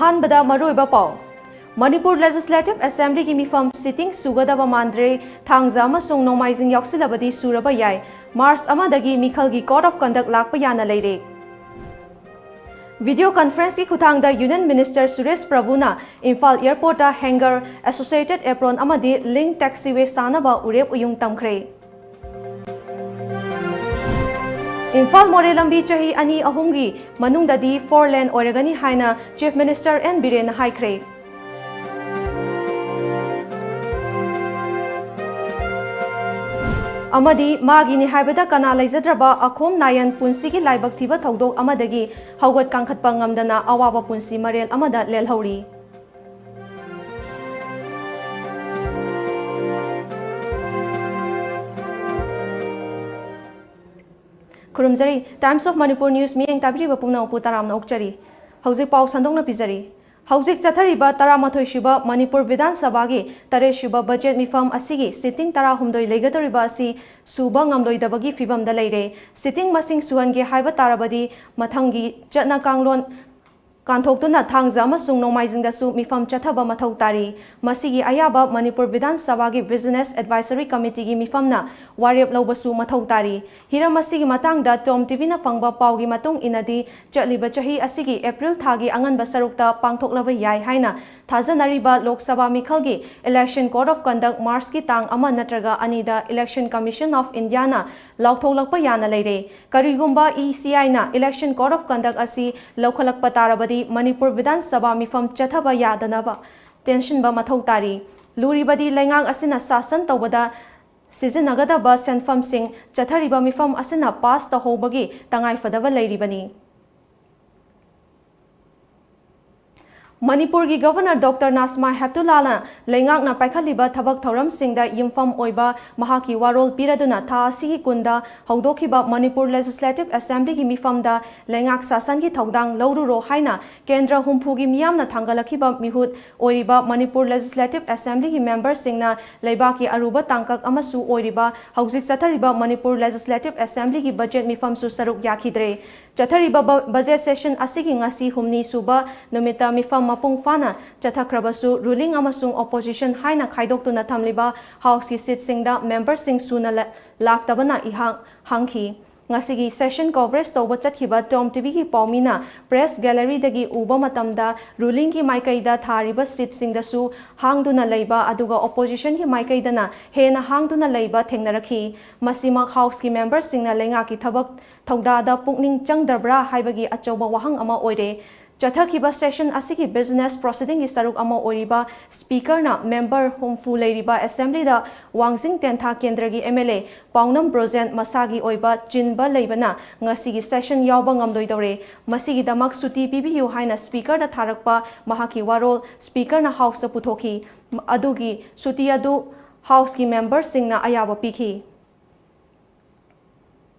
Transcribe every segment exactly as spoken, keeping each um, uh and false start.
ꯑꯍꯥꯟꯕꯗ ꯃꯔꯨꯑꯣꯏꯕ ꯄꯥꯎ꯫ ꯃꯅꯤꯄꯨꯔ Legislative Assemblyꯒꯤ ꯃꯤꯐꯝ sitting ꯁꯨꯒꯗꯕ ꯃꯥꯟꯗ꯭ꯔꯦ, ꯊꯥꯡꯖ ꯑꯃꯁꯨꯡ ꯅꯣꯡꯃꯥꯏꯖꯤꯡ ꯌꯥꯎꯁꯤꯜꯂꯕꯗꯤ ꯁꯨꯔꯕ ꯌꯥꯏ꯫ March ꯑꯃꯗꯒꯤ ꯃꯤꯈꯜꯒꯤ Code of Conduct ꯂꯥꯛꯄ ꯌꯥꯅ ꯂꯩꯔꯦ꯫ Video conferenceꯀꯤ ꯈꯨꯠꯊꯥꯡꯗ Union Minister Suresh ꯄ꯭ꯔꯚꯨꯅ Imphal airportꯇ hanger, associated apron ꯑꯃꯗꯤ link taxiway ꯁꯥꯅꯕ ꯎꯔꯦꯞ ꯎꯌꯨꯡ ꯇꯝꯈ꯭ꯔꯦ꯫ ꯏꯝꯐꯥꯜ ꯃꯣꯔꯦ ꯂꯝꯕꯤ ꯆꯍꯤ ꯑꯅꯤ ꯑꯍꯨꯝꯒꯤ ꯃꯅꯨꯡꯗꯗꯤ four lane ꯑꯣꯏꯔꯒꯅꯤ ꯍꯥꯏꯅ Chief Minister ꯑꯦꯟ ꯕꯤꯔꯦꯟꯅ ꯍꯥꯏꯈ꯭ꯔꯦ꯫ ꯑꯃꯗꯤ ꯃꯥꯒꯤꯅꯤ ꯍꯥꯏꯕꯗ ꯀꯅꯥ ꯂꯩꯖꯗ꯭ꯔꯕ ꯑꯈꯣꯝ ꯅꯥꯌꯟ ꯄꯨꯟꯁꯤꯒꯤ ꯂꯥꯏꯕꯛ ꯊꯤꯕ ꯊꯧꯗꯣꯛ ꯑꯃꯗꯒꯤ ꯍꯧꯒꯠ ꯀꯥꯡꯈꯠꯄ ꯉꯝꯗꯅ ꯑꯋꯥꯕ ꯄꯨꯟꯁꯤ ꯃꯔꯦꯜ ꯑꯃꯗ ꯂꯦꯜꯍꯧꯔꯤ꯫ ꯈꯨꯔꯨꯝꯖꯔꯤ꯫ Times of Manipur News ꯃꯤꯠꯌꯦꯡ ꯇꯥꯕꯤꯔꯤꯕ ꯄꯨꯝꯅꯃꯛꯄꯨ ꯇꯔꯥꯝꯅ ꯑꯣꯛꯆꯔꯤ꯫ ꯍꯧꯖꯤꯛ ꯄꯥꯎ ꯁꯟꯗꯣꯛꯅ ꯄꯤꯖꯔꯤ꯫ ꯍꯧꯖꯤꯛ ꯆꯠꯊꯔꯤꯕ ꯇꯔꯥꯃꯥꯊꯣꯏ ꯁꯨꯕ ꯃꯅꯤꯄꯨꯔ ꯕꯤꯙꯥꯟ ꯁꯚꯥꯒꯤ ꯇꯔꯦꯠ ꯁꯨꯕ budget ꯃꯤꯐꯝ ꯑꯁꯤꯒꯤ sitting ꯇꯔꯥꯍꯨꯝꯗꯣꯏ ꯂꯩꯒꯗꯧꯔꯤꯕ ꯑꯁꯤ ꯁꯨꯕ ꯉꯝꯂꯣꯏꯗꯕꯒꯤ ꯐꯤꯚꯝꯗ ꯂꯩꯔꯦ꯫ Sitting ꯃꯁꯤꯡ ꯁꯨꯍꯟꯒꯦ ꯍꯥꯏꯕ ꯇꯥꯔꯕꯗꯤ ꯃꯊꯪꯒꯤ ꯆꯠꯅ ꯀꯥꯡꯂꯣꯟ ꯀꯥꯟꯊꯣꯛꯇꯨꯅ ꯊꯥꯡꯖ ꯑꯃꯁꯨꯡ ꯅꯣꯡꯃꯥꯏꯖꯤꯡꯗꯁꯨ ꯃꯤꯐꯝ ꯆꯠꯊꯕ ꯃꯊꯧ ꯇꯥꯔꯤ꯫ ꯃꯁꯤꯒꯤ ꯑꯌꯥꯕ ꯃꯅꯤꯄꯨꯔ ꯕꯤꯙꯥꯟ ꯁꯚꯥꯒꯤ Business Advisory Committeeꯒꯤ ꯃꯤꯐꯝꯅ ꯋꯥꯔꯦꯞ ꯂꯧꯕꯁꯨ ꯃꯊꯧ ꯇꯥꯔꯤ꯫ ꯍꯤꯔꯝ ꯑꯁꯤꯒꯤ ꯃꯇꯥꯡꯗ ꯇꯣꯝ ꯇꯤꯚꯤꯅ ꯐꯪꯕ ꯄꯥꯎꯒꯤ ꯃꯇꯨꯡ ꯏꯟꯅꯗꯤ, ꯆꯠꯂꯤꯕ ꯆꯍꯤ ꯑꯁꯤꯒꯤ April ꯊꯥꯒꯤ ꯑꯉꯟꯕ ꯁꯔꯨꯛꯇ ꯄꯥꯡꯊꯣꯛꯂꯕ ꯌꯥꯏ ꯍꯥꯏꯅ ꯊꯥꯖꯅꯔꯤꯕ ꯂꯣꯛ ꯁꯚꯥ ꯃꯤꯈꯜꯒꯤ Election Code of Conduct Marchꯀꯤ ꯇꯥꯡ ꯑꯃ ꯅꯠꯇ꯭ꯔꯒ ꯑꯅꯤꯗ Election Commission of Indiaꯅ ꯂꯥꯎꯊꯣꯛꯂꯛꯄ ꯌꯥꯅ ꯂꯩꯔꯦ꯫ ꯀꯔꯤꯒꯨꯝꯕ ECIꯅ Election Code of Conduct ꯑꯁꯤ ꯂꯧꯈꯠꯂꯛꯄ ꯇꯥꯔꯕꯗꯤ ꯃꯅꯤꯄꯨꯔ ꯕꯤꯙꯥꯟ ꯁꯚꯥ ꯃꯤꯐꯝ ꯆꯠꯊꯕ ꯌꯥꯗꯅꯕ ꯇꯦꯟꯁꯤꯟꯕ ꯃꯊꯧ ꯇꯥꯔꯤ꯫ ꯂꯨꯔꯤꯕꯗꯤ ꯂꯩꯉꯥꯛ ꯑꯁꯤꯅ ꯁꯥꯁꯟ ꯇꯧꯕꯗ ꯁꯤꯖꯤꯟꯅꯒꯗꯕ ꯁꯦꯟꯐꯝꯁꯤꯡ ꯆꯠꯊꯔꯤꯕ ꯃꯤꯐꯝ ꯑꯁꯤꯅ pass ꯇꯧꯍꯧꯕꯒꯤ ꯇꯉꯥꯏꯐꯗꯕ ꯂꯩꯔꯤꯕꯅꯤ꯫ ꯃꯅꯤꯄꯨꯔꯒꯤ Governor Doctor ꯅꯥꯖꯃꯥ ꯍꯦꯞꯇꯨꯂꯥꯅ ꯂꯩꯉꯥꯛꯅ ꯄꯥꯏꯈꯠꯂꯤꯕ ꯊꯕꯛ ꯊꯧꯔꯝꯁꯤꯡꯗ ꯌꯨꯝꯐꯝ ꯑꯣꯏꯕ ꯃꯍꯥꯛꯀꯤ ꯋꯥꯔꯣꯜ ꯄꯤꯔꯗꯨꯅ ꯊꯥ ꯑꯁꯤꯒꯤ ꯀꯨꯟꯗ ꯍꯧꯗꯣꯛꯈꯤꯕ ꯃꯅꯤꯄꯨꯔ Legislative Assemblyꯒꯤ ꯃꯤꯐꯝꯗ ꯂꯩꯉꯥꯛ ꯁꯥꯁꯟꯒꯤ ꯊꯧꯗꯥꯡ ꯂꯧꯔꯨꯔꯣ ꯍꯥꯏꯅ ꯀꯦꯟꯗ꯭ꯔ ꯍꯨꯝꯐꯨꯒꯤ ꯃꯤꯌꯥꯝꯅ ꯊꯥꯡꯒꯠꯂꯛꯈꯤꯕ ꯃꯤꯍꯨꯠ ꯑꯣꯏꯔꯤꯕ ꯃꯅꯤꯄꯨꯔ Legislative Assemblyꯒꯤ memberꯁꯤꯡꯅ ꯂꯩꯕꯥꯛꯀꯤ ꯑꯔꯨꯕ ꯇꯥꯡꯀꯛ ꯑꯃꯁꯨ ꯑꯣꯏꯔꯤꯕ ꯍꯧꯖꯤꯛ ꯆꯠꯊꯔꯤꯕ ꯃꯅꯤꯄꯨꯔ Legislative Assemblyꯒꯤ budget ꯃꯤꯐꯝꯁꯨ ꯁꯔꯨꯛ ꯌꯥꯈꯤꯗ꯭ꯔꯦ꯫ ꯆꯠꯊꯔꯤꯕ ꯕ-, budget session ꯑꯁꯤꯒꯤ ꯉꯁꯤ ꯍꯨꯝꯅꯤ ꯁꯨꯕ ꯅꯨꯃꯤꯠꯇ ꯃꯤꯐꯝ ꯃꯄꯨꯡ ꯐꯥꯅ ꯆꯠꯊꯈ꯭ꯔꯕꯁꯨ, ruling ꯑꯃꯁꯨꯡ opposition ꯍꯥꯏꯅ ꯈꯥꯏꯗꯣꯛꯇꯨꯅ ꯊꯝꯂꯤꯕ Houseꯀꯤ seatꯁꯤꯡꯗ memberꯁꯤꯡ ꯁꯨꯅ ꯂ-, ꯂꯥꯛꯇꯕꯅ ꯏꯍꯥꯡ ꯍꯥꯡꯈꯤ꯫ ꯉꯁꯤꯒꯤ session coverage ꯇꯧꯕ ꯆꯠꯈꯤꯕ Tom TVꯒꯤ ꯄꯥꯎꯃꯤꯅ press galleryꯗꯒꯤ ꯎꯕ ꯃꯇꯝꯗ, rulingꯒꯤ ꯃꯥꯏꯀꯩꯗ ꯊꯥꯔꯤꯕ seatꯁꯤꯡꯗꯁꯨ ꯍꯥꯡꯗꯨꯅ ꯂꯩꯕ, ꯑꯗꯨꯒ oppositionꯒꯤ ꯃꯥꯏꯀꯩꯗꯅ ꯍꯦꯟꯅ ꯍꯥꯡꯗꯨꯅ ꯂꯩꯕ ꯊꯦꯡꯅꯔꯛꯈꯤ꯫ ꯃꯁꯤꯃꯛ Houseꯀꯤ memberꯁꯤꯡꯅ ꯂꯩꯉꯥꯛꯀꯤ ꯊꯕꯛ ꯊꯧꯗꯥꯗ ꯄꯨꯛꯅꯤꯡ ꯆꯪꯗꯕ꯭ꯔꯥ ꯍꯥꯏꯕꯒꯤ ꯑꯆꯧꯕ ꯋꯥꯍꯪ ꯑꯃ ꯑꯣꯏꯔꯦ꯫ ꯆꯠꯊꯈꯤꯕ session ꯑꯁꯤꯒꯤ business proceedingꯒꯤ ꯁꯔꯨꯛ ꯑꯃ ꯑꯣꯏꯔꯤꯕ Speakerꯅ member ꯍꯨꯝꯐꯨ ꯂꯩꯔꯤꯕ Assemblyꯗ ꯋꯥꯡꯖꯤꯡ ꯇꯦꯟꯊꯥ ꯀꯦꯟꯗ꯭ꯔꯒꯤ MLA ꯄꯥꯎꯅꯝ ꯕ꯭ꯔꯣꯖꯦꯟ ꯃꯁꯥꯒꯤ ꯑꯣꯏꯕ ꯆꯤꯟꯕ ꯂꯩꯕꯅ ꯉꯁꯤꯒꯤ session ꯌꯥꯎꯕ ꯉꯝꯂꯣꯏꯗꯧꯔꯦ꯫ ꯃꯁꯤꯒꯤꯗꯃꯛ ꯁꯨꯇꯤ ꯄꯤꯕꯤꯌꯨ ꯍꯥꯏꯅ Speakerꯗ ꯊꯥꯔꯛꯄ ꯃꯍꯥꯛꯀꯤ ꯋꯥꯔꯣꯜ Speakerꯅ Houseꯇ ꯄꯨꯊꯣꯛꯈꯤ꯫ ꯑꯗꯨꯒꯤ ꯁꯨꯇꯤ ꯑꯗꯨ Houseꯀꯤ memberꯁꯤꯡꯅ ꯑꯌꯥꯕ ꯄꯤꯈꯤ꯫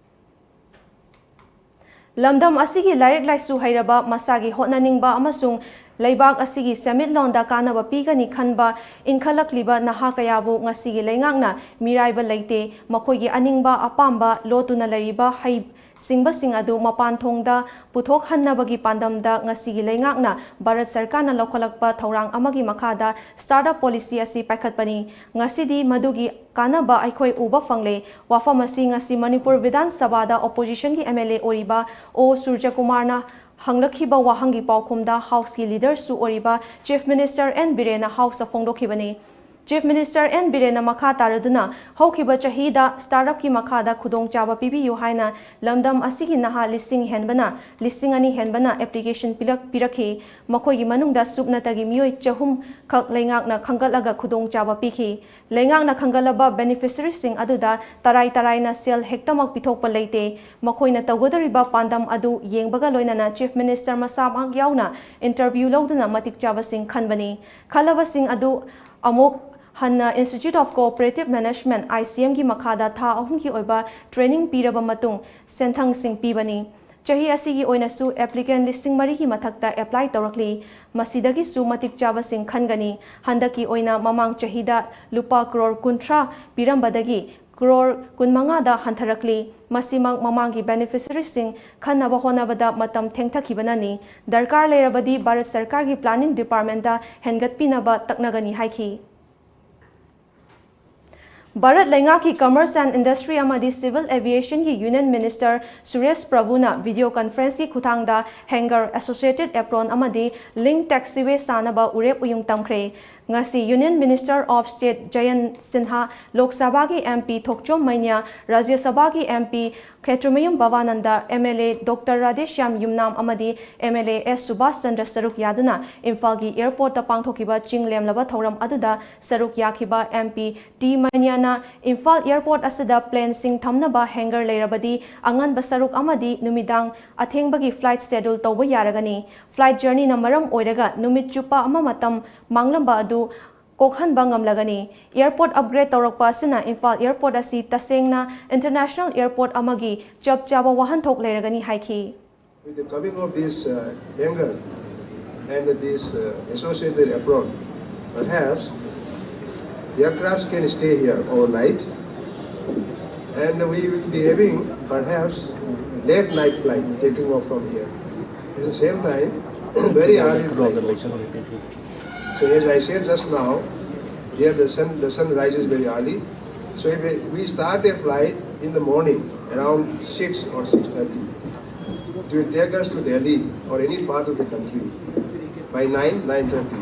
ꯂꯝꯗꯝ ꯑꯁꯤꯒꯤ ꯂꯥꯏꯔꯤꯛ ꯂꯥꯏꯁꯨ ꯍꯩꯔꯕ, ꯃꯁꯥꯒꯤ ꯍꯣꯠꯅꯅꯤꯡꯕ ꯑꯃꯁꯨꯡ ꯂꯩꯕꯥꯛ ꯑꯁꯤꯒꯤ ꯁꯦꯟꯃꯤꯠꯂꯣꯟꯗ ꯀꯥꯟꯅꯕ ꯄꯤꯒꯅꯤ ꯈꯟꯕ ꯏꯟꯈꯠꯂꯛꯂꯤꯕ ꯅꯍꯥ ꯀꯌꯥꯕꯨ ꯉꯁꯤꯒꯤ ꯂꯩꯉꯥꯛꯅ ꯃꯤꯔꯥꯏꯕ ꯂꯩꯇꯦ꯫ ꯃꯈꯣꯏꯒꯤ ꯑꯅꯤꯡꯕ ꯑꯄꯥꯝꯕ ꯂꯣꯠꯇꯨꯅ ꯂꯩꯔꯤꯕ ꯍꯩ ꯁꯤꯡꯕꯁꯤꯡ ꯑꯗꯨ ꯃꯄꯥꯟ ꯊꯣꯡꯗ ꯄꯨꯊꯣꯛꯍꯟꯅꯕꯒꯤ ꯄꯥꯟꯗꯝꯗ ꯉꯁꯤꯒꯤ ꯂꯩꯉꯥꯛꯅ ꯚꯥꯔꯠ ꯁꯔꯀꯥꯔꯅ ꯂꯧꯈꯠꯂꯛꯄ ꯊꯧꯔꯥꯡ ꯑꯃꯒꯤ ꯃꯈꯥꯗ startup policy ꯑꯁꯤ ꯄꯥꯏꯈꯠꯄꯅꯤ꯫ ꯉꯁꯤꯗꯤ ꯃꯗꯨꯒꯤ ꯀꯥꯟꯅꯕ ꯑꯩꯈꯣꯏ ꯎꯕ ꯐꯪꯂꯦ꯫ ꯋꯥꯐꯝ ꯑꯁꯤ ꯉꯁꯤ ꯃꯅꯤꯄꯨꯔ ꯕꯤꯙꯥꯟ ꯁꯚꯥꯗ oppositionꯒꯤ MLA ꯑꯣꯏꯔꯤꯕ ꯑꯣ ꯁꯨꯔꯖꯀꯨꯃꯥꯔꯅ ꯍꯪꯂꯛꯈꯤꯕ ꯋꯥꯍꯪꯒꯤ ꯄꯥꯎꯈꯨꯝꯗ Houseꯀꯤ leaderꯁꯨ ꯑꯣꯏꯔꯤꯕ Chief Minister ꯑꯦꯟ ꯕꯤꯔꯦꯟꯅ Houseꯇ ꯐꯣꯡꯗꯣꯛꯈꯤꯕꯅꯤ꯫ Chief Minister ꯑꯦꯟ ꯕꯤꯔꯦꯟꯅ ꯃꯈꯥ ꯇꯥꯔꯗꯨꯅ, ꯍꯧꯈꯤꯕ ꯆꯍꯤꯗ startupꯀꯤ ꯃꯈꯥꯗ ꯈꯨꯗꯣꯡꯆꯥꯕ ꯄꯤꯕꯤꯌꯨ ꯍꯥꯏꯅ ꯂꯝꯗꯝ ꯑꯁꯤꯒꯤ ꯅꯍꯥ ꯂꯤꯁꯤꯡ ꯍꯦꯟꯕꯅ, ꯂꯤꯁꯤꯡ ꯑꯅꯤ ꯍꯦꯟꯕꯅ application ꯄꯤꯔꯛ-, ꯄꯤꯔꯛꯈꯤ꯫ ꯃꯈꯣꯏꯒꯤ ꯃꯅꯨꯡꯗ ꯁꯨꯞꯅꯇꯒꯤ ꯃꯤꯑꯣꯏ ꯆꯍꯨꯝ ꯈꯛ ꯂꯩꯉꯥꯛꯅ ꯈꯟꯒꯠꯂꯒ ꯈꯨꯗꯣꯡꯆꯥꯕ ꯄꯤꯈꯤ꯫ ꯂꯩꯉꯥꯛꯅ ꯈꯟꯒꯠꯂꯕ beneficiariesꯁꯤꯡ ꯑꯗꯨꯗ ꯇꯔꯥꯏ ꯇꯔꯥꯏꯅ ꯁꯦꯜ ꯍꯦꯛꯇꯃꯛ ꯄꯤꯊꯣꯛꯄ ꯂꯩꯇꯦ꯫ ꯃꯈꯣꯏꯅ ꯇꯧꯒꯗꯧꯔꯤꯕ ꯄꯥꯟꯗꯝ ꯑꯗꯨ ꯌꯦꯡꯕꯒ ꯂꯣꯏꯅꯅ Chief Minister ꯃꯁꯥꯃꯛ ꯌꯥꯎꯅ interview ꯂꯧꯗꯨꯅ ꯃꯇꯤꯛ ꯆꯥꯕꯁꯤꯡ ꯈꯟꯕꯅꯤ꯫ ꯈꯜꯂꯕꯁꯤꯡ ꯑꯗꯨ ꯑꯃꯨꯛ ꯍꯟꯅ Institute of Cooperative Management, ICMꯒꯤ ꯃꯈꯥꯗ ꯊꯥ ꯑꯍꯨꯝꯒꯤ ꯑꯣꯏꯕ training ꯄꯤꯔꯕ ꯃꯇꯨꯡ ꯁꯦꯟꯊꯪꯁꯤꯡ ꯄꯤꯕꯅꯤ꯫ ꯆꯍꯤ ꯑꯁꯤꯒꯤ ꯑꯣꯏꯅꯁꯨ applicant ꯂꯤꯁꯤꯡ ꯃꯔꯤꯒꯤ ꯃꯊꯛꯇ apply ꯇꯧꯔꯛꯂꯤ꯫ ꯃꯁꯤꯗꯒꯤꯁꯨ ꯃꯇꯤꯛ ꯆꯥꯕꯁꯤꯡ ꯈꯟꯒꯅꯤ꯫ ꯍꯟꯗꯛꯀꯤ ꯑꯣꯏꯅ ꯃꯃꯥꯡ ꯆꯍꯤꯗ ꯂꯨꯄꯥ ꯀ꯭ꯔꯣꯔ ꯀꯨꯟꯊ꯭ꯔꯥ ꯄꯤꯔꯝꯕꯗꯒꯤ ꯀ꯭ꯔꯣꯔ ꯀꯨꯟꯃꯉꯥꯗ ꯍꯟꯊꯔꯛꯂꯤ꯫ ꯃꯁꯤꯃꯛ ꯃꯃꯥꯡꯒꯤ ꯕꯦꯅꯤꯐꯤꯁꯔꯤꯁꯤꯡ ꯈꯟꯅꯕ ꯍꯣꯠꯅꯕꯗ ꯃꯇꯝ ꯊꯦꯡꯊꯈꯤꯕꯅꯅꯤ꯫ ꯗꯔꯀꯥꯔ ꯂꯩꯔꯕꯗꯤ ꯚꯥꯔꯠ ꯁꯔꯀꯥꯔꯒꯤ ꯄ꯭ꯂꯥꯅꯤꯡ ꯗꯤꯄꯥꯔꯠꯃꯦꯟꯇ ꯍꯦꯟꯒꯠꯄꯤꯅꯕ ꯇꯛꯅꯒꯅꯤ ꯍꯥꯏꯈꯤ꯫ ꯚꯥꯔꯠ ꯂꯩꯉꯥꯛꯀꯤ ꯀꯃꯔꯁ ꯑꯦꯟ ꯏꯟꯗꯁꯇ꯭ꯔꯤ ꯑꯃꯗꯤ ꯁꯤꯚꯤꯜ ꯑꯦꯚꯤꯌꯦꯁꯟꯒꯤ ꯌꯨꯅꯤꯌꯟ ꯃꯤꯅꯤꯁꯇꯔ ꯁꯨꯔꯦꯁ ꯄ꯭ꯔꯚꯨꯅ ꯚꯤꯗꯤꯑꯣ ꯀꯟꯐꯔꯦꯟꯁꯀꯤ ꯈꯨꯠꯊꯥꯡꯗ ꯍꯦꯡꯒꯔ, ꯑꯦꯁꯣꯁꯤꯌꯦꯇꯦꯗ ꯑꯦꯄ꯭ꯔꯣꯟ ꯑꯃꯗꯤ ꯂꯤꯡ ꯇꯦꯛꯁꯤꯋꯦ ꯁꯥꯅꯕ ꯎꯔꯦꯞ ꯎꯌꯨꯡ ꯇꯝꯈ꯭ꯔꯦ꯫ ꯉꯁꯤ union minister of state Jayant Sinha, Lok ꯁꯚꯥꯒꯤ ꯑꯦꯝ ꯄꯤ ꯊꯣꯛꯆꯣꯝ ꯃꯩꯅ꯭ꯌꯥ, ꯔꯥꯖ꯭ꯌ ꯁꯚꯥꯒꯤ M P Khetrimayum Bhabananda, M L A doctor Radheshyam Yumnam ꯑꯃꯗꯤ ꯑꯦꯝ ꯑꯦꯜ ꯑꯦ ꯑꯦꯁ ꯁꯨꯕꯥꯁ ꯆꯟꯗ꯭ꯔ ꯁꯔꯨꯛ ꯌꯥꯗꯨꯅ ꯏꯝꯐꯥꯜꯒꯤ ꯑꯦꯌꯔꯄꯣꯔꯠꯇ ꯄꯥꯡꯊꯣꯛꯈꯤꯕ ꯆꯤꯡ ꯂꯦꯝꯂꯕ ꯊꯧꯔꯝ ꯑꯗꯨꯗ ꯁꯔꯨꯛ ꯌꯥꯈꯤꯕ ꯑꯦꯝ ꯄꯤ ꯇꯤ ꯃꯩꯅ꯭ꯌꯥꯅ ꯏꯝꯐꯥꯜ ꯑꯦꯌꯔꯄꯣꯔꯠ ꯑꯁꯤꯗ ꯄ꯭ꯂꯦꯟꯁꯤꯡ ꯊꯝꯅꯕ ꯍꯦꯡꯒꯔ ꯂꯩꯔꯕꯗꯤ ꯑꯉꯟꯕ ꯁꯔꯨꯛ ꯑꯃꯗꯤ ꯅꯨꯃꯤꯗꯥꯡ ꯑꯊꯦꯡꯕꯒꯤ ꯐ꯭ꯂꯥꯏꯠ ꯁꯦꯗ꯭ꯌꯨꯜ ꯇꯧꯕ ꯌꯥꯔꯒꯅꯤ꯫ ꯐ꯭ꯂꯥꯏꯠ ꯖꯔꯅꯤꯅ ꯃꯔꯝ ꯑꯣꯏꯔꯒ ꯅꯨꯃꯤꯠ ꯆꯨꯞꯄ ꯑꯃ ꯃꯇꯝ ꯃꯥꯡꯂꯝꯕ ꯑꯗꯨ ꯀꯣꯛꯍꯟꯕ ꯉꯝꯂꯒꯅꯤ꯫ ꯑꯦꯌꯔꯄꯣꯔꯠ ꯑꯞꯒ꯭ꯔꯦꯗ ꯇꯧꯔꯛꯄ ꯑꯁꯤꯅ ꯏꯝꯐꯥꯜ ꯑꯦꯌꯔꯄꯣꯔꯠ ꯑꯁꯤ ꯇꯁꯦꯡꯅ ꯏꯟꯇꯔꯅꯦꯁꯅꯦꯜ ꯑꯦꯌꯔꯄꯣꯔꯠ ꯑꯃꯒꯤ ꯆꯞ ꯆꯥꯕ ꯋꯥꯍꯟꯊꯣꯛ ꯂꯩꯔꯒꯅꯤ ꯍꯥꯏꯈꯤ꯫ With the coming of this uh, hangar and this uh, associated apron, perhaps aircrafts can stay here overnight, and we will be having perhaps late night flight taking off from here. At the same time, very early flight also. So as I said just now, here the sun, the sun rises very early. So if we, we start a flight in the morning around six or six thirty, it will take us to Delhi or any part of the country by nine, nine thirty.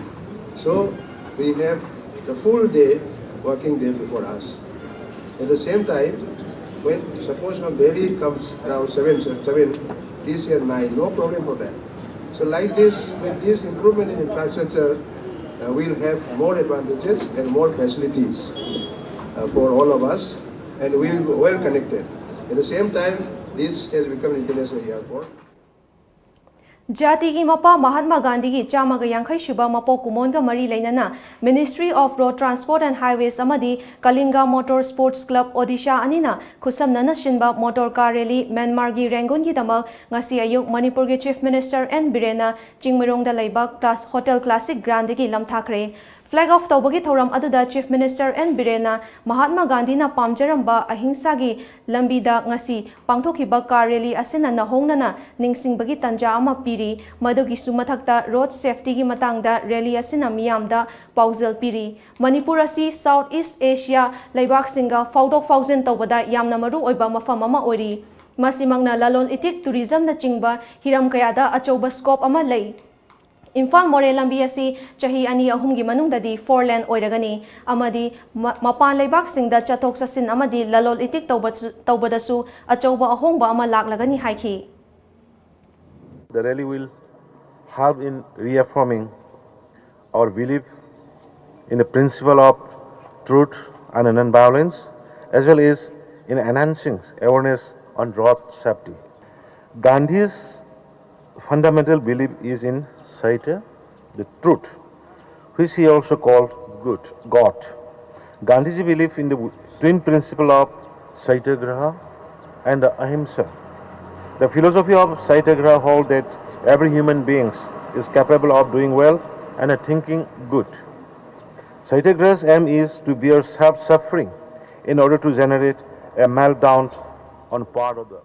So we have the full day, working day before us. At the same time, when suppose from Delhi comes around seven, seven, this year nine, no problem for that. So like this, with this improvement in infrastructure, uh, we'll have more advantages and more facilities uh, for all of us, and we'll be well connected. At the same time, this has become an international airport. ꯖꯥꯇꯤꯒꯤ ꯃꯄꯥ ꯃꯍꯥꯠꯃꯥ ꯒꯥꯟꯙꯤꯒꯤ ꯆꯥꯝꯃꯒ ꯌꯥꯡꯈꯩ ꯁꯨꯕ ꯃꯄꯣꯛ ꯀꯨꯝꯑꯣꯟꯒ ꯃꯔꯤ ꯂꯩꯅꯅ Ministry of Road Transport and Highways ꯑꯃꯗꯤ Kalinga motor sports club Odisha ꯑꯅꯤꯅ ꯈꯨꯠꯁꯝꯅꯅ ꯁꯤꯟꯕ ꯃꯣꯇꯣꯔ ꯀꯥꯔ ꯔꯦꯂꯤ ꯃ꯭ꯌꯥꯟꯃꯥꯔꯒꯤ ꯔꯦꯡꯒꯨꯟꯒꯤꯗꯃꯛ ꯉꯁꯤ ꯑꯌꯨꯛ ꯃꯅꯤꯄꯨꯔꯒꯤ ꯆꯤꯐ ꯃꯤꯅꯤꯁꯇꯔ ꯑꯦꯟ ꯕꯤꯔꯦꯟꯅ ꯆꯤꯡꯃꯩꯔꯣꯡꯗ ꯂꯩꯕ ꯀ꯭ꯂꯥꯁ, ꯍꯣꯇꯦꯜ ꯀ꯭ꯂꯥꯁꯤꯛ ꯒ꯭ꯔꯥꯟꯗꯒꯤ ꯂꯝꯊꯥꯈ꯭ꯔꯦ꯫ Flag off ꯇꯧꯕꯒꯤ ꯊꯧꯔꯝ ꯑꯗꯨꯗ Chief Minister N ꯕꯤꯔꯦꯟꯅ ꯃꯍꯥꯠꯃꯥ ꯒꯥꯟꯙꯤꯅ ꯄꯥꯝꯖꯔꯝꯕ ꯑꯍꯤꯡꯁꯥꯒꯤ ꯂꯝꯕꯤꯗ ꯉꯁꯤ ꯄꯥꯡꯊꯣꯛꯈꯤꯕ car rally ꯑꯁꯤꯅ ꯅꯧꯍꯧꯅꯅ ꯅꯤꯡꯁꯤꯡꯕꯒꯤ ꯇꯥꯟꯖꯥ ꯑꯃ ꯄꯤꯔꯤ꯫ ꯃꯗꯨꯒꯤꯁꯨ ꯃꯊꯛꯇ road safety ꯒꯤ ꯃꯇꯥꯡꯗ rally ꯑꯁꯤꯅ ꯃꯤꯌꯥꯝꯗ ꯄꯥꯎꯖꯦꯜ ꯄꯤꯔꯤ꯫ ꯃꯅꯤꯄꯨꯔ ꯑꯁꯤ South East Asia ꯂꯩꯕꯥꯛꯁꯤꯡꯒ ꯐꯥꯎꯗꯣꯛ ꯐꯥꯎꯖꯤꯟ ꯇꯧꯕꯗ ꯌꯥꯝꯅ ꯃꯔꯨ ꯑꯣꯏꯕ ꯃꯐꯝ ꯑꯃ ꯑꯣꯏꯔꯤ꯫ ꯃꯁꯤꯃꯛꯅ ꯂꯂꯣꯟ ꯏꯇꯤꯛ, tourism ꯅꯆꯤꯡꯕ ꯍꯤꯔꯝ ꯀꯌꯥꯗ ꯑꯆꯧꯕ scope ꯑꯃ ꯂꯩ꯫ ꯏꯝꯐꯥꯜ ꯃꯣꯔꯦ ꯂꯝꯕꯤ ꯑꯁꯤ ꯆꯍꯤ ꯑꯅꯤ ꯑꯍꯨꯝꯒꯤ ꯃꯅꯨꯡꯗꯗꯤ four lane ꯑꯣꯏꯔꯒꯅꯤ ꯑꯃꯗꯤ ꯃ-, ꯃꯄꯥꯟ ꯂꯩꯕꯥꯛꯁꯤꯡꯗ ꯆꯠꯊꯣꯛ ꯆꯠꯁꯤꯟ ꯑꯃꯗꯤ ꯂꯂꯣꯟ ꯏꯇꯤꯛ ꯇꯧꯕꯁꯨ, ꯇꯧꯕꯗꯁꯨ ꯑꯆꯧꯕ ꯑꯍꯣꯡꯕ ꯑꯃ ꯂꯥꯛꯂꯒꯅꯤ ꯍꯥꯏꯈꯤ꯫ The rally will help in reaffirming our belief in the principle of truth and non-violence, as well as in enhancing awareness on road safety. Gandhi's fundamental belief is in Saitya, the truth, which he also called good, God. Gandhiji believed in the twin principle of Satyagraha and the Ahimsa. The philosophy of Satyagraha holds that every human being is capable of doing well and thinking good. Satyagraha's aim is to bear self-suffering in order to generate a meltdown on part of the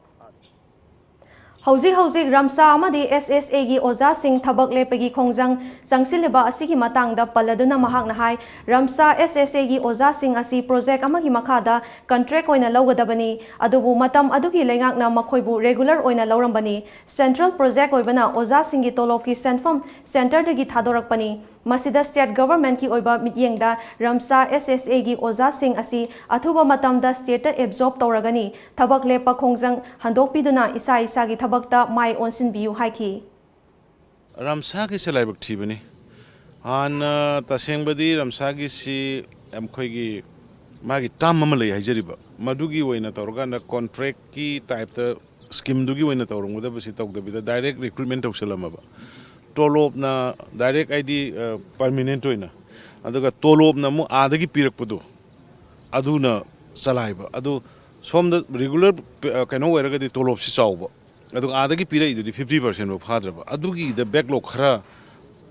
ꯍꯧꯖꯤꯛ ꯍꯧꯖꯤꯛ ꯔꯝꯁꯥ ꯑꯃꯗꯤ ꯑꯦꯁ ꯑꯦꯁ ꯑꯦꯒꯤ ꯑꯣꯖꯥꯁꯤꯡ ꯊꯕꯛ ꯂꯦꯞꯄꯒꯤ ꯈꯣꯡꯖꯪ ꯆꯪꯁꯤꯜꯂꯤꯕ ꯑꯁꯤꯒꯤ ꯃꯇꯥꯡꯗ ꯄꯜꯂꯗꯨꯅ ꯃꯍꯥꯛꯅ ꯍꯥꯏ, ꯔꯝꯁꯥ ꯑꯦꯁ ꯑꯦꯁ ꯑꯦꯒꯤ ꯑꯣꯖꯥꯁꯤꯡ ꯑꯁꯤ project ꯑꯃꯒꯤ ꯃꯈꯥꯗ contract ꯑꯣꯏꯅ ꯂꯧꯒꯗꯕꯅꯤ, ꯑꯗꯨꯕꯨ ꯃꯇꯝ ꯑꯗꯨꯒꯤ ꯂꯩꯉꯥꯛꯅ ꯃꯈꯣꯏꯕꯨ regular ꯑꯣꯏꯅ ꯂꯧꯔꯝꯕꯅꯤ꯫ Central project ꯑꯣꯏꯕꯅ ꯑꯣꯖꯥꯁꯤꯡꯒꯤ ꯇꯣꯂꯣꯞꯀꯤ ꯁꯦꯟꯐꯝ centreꯗꯒꯤ ꯊꯥꯗꯣꯔꯛꯄꯅꯤ꯫ ꯃꯁꯤꯗ state governmentꯀꯤ ꯑꯣꯏꯕ ꯃꯤꯠꯌꯦꯡꯗ ꯔꯝꯁꯥ ꯑꯦꯁ ꯑꯦꯁ ꯑꯦꯒꯤ ꯑꯣꯖꯥꯁꯤꯡ ꯑꯁꯤ ꯑꯊꯨꯕ ꯃꯇꯝꯗ stateꯇ absorb ꯇꯧꯔꯒꯅꯤ꯫ ꯊꯕꯛ ꯂꯦꯞꯄ ꯈꯣꯡꯖꯪ ꯍꯟꯗꯣꯛꯄꯤꯗꯨꯅ ꯏꯁꯥ ꯏꯁꯥꯒꯤ ꯊꯕꯛꯇ ꯃꯥꯏ ꯑꯣꯟꯁꯤꯟꯕꯤꯌꯨ ꯍꯥꯏꯈꯤ꯫ ꯔꯝꯁꯥꯒꯤꯁꯦ ꯂꯥꯏꯕꯛ ꯊꯤꯕꯅꯤ꯫ ꯍꯥꯟꯅ ꯇꯁꯦꯡꯕꯗꯤ ꯔꯝꯁꯥꯒꯤꯁꯤ ꯑꯩꯈꯣꯏꯒꯤ ꯃꯥꯒꯤ term ꯑꯃ ꯂꯩ ꯍꯥꯏꯖꯔꯤꯕ, ꯃꯗꯨꯒꯤ ꯑꯣꯏꯅ ꯇꯧꯔꯀꯥꯟꯗ contractꯀꯤ typeꯇ schemeꯗꯨꯒꯤ ꯑꯣꯏꯅ ꯇꯧꯔꯝꯒꯗꯕꯁꯤ ꯇꯧꯗꯕꯤꯗ direct recruitment ꯇꯧꯁꯜꯂꯝꯃꯕ꯫ ꯇꯣꯂꯣꯞꯅ direct ꯍꯥꯏꯗꯤ permanent ꯑꯣꯏꯅ, ꯑꯗꯨꯒ ꯇꯣꯂꯣꯞꯅ ꯑꯃꯨꯛ ꯑꯥꯗꯒꯤ ꯄꯤꯔꯛꯄꯗꯣ ꯑꯗꯨꯅ ꯆꯂꯥꯏꯕ꯫ ꯑꯗꯨ ꯁꯣꯝꯗ regular ꯀꯩꯅꯣ ꯑꯣꯏꯔꯒꯗꯤ ꯇꯣꯂꯣꯞꯁꯤ ꯆꯥꯎꯕ, ꯑꯗꯨꯒ ꯑꯥꯗꯒꯤ ꯄꯤꯔꯛꯏꯗꯨꯗꯤ fifty percent ꯐꯥꯎ ꯐꯥꯗ꯭ꯔꯕ꯫ ꯑꯗꯨꯒꯤꯗ backlog ꯈꯔ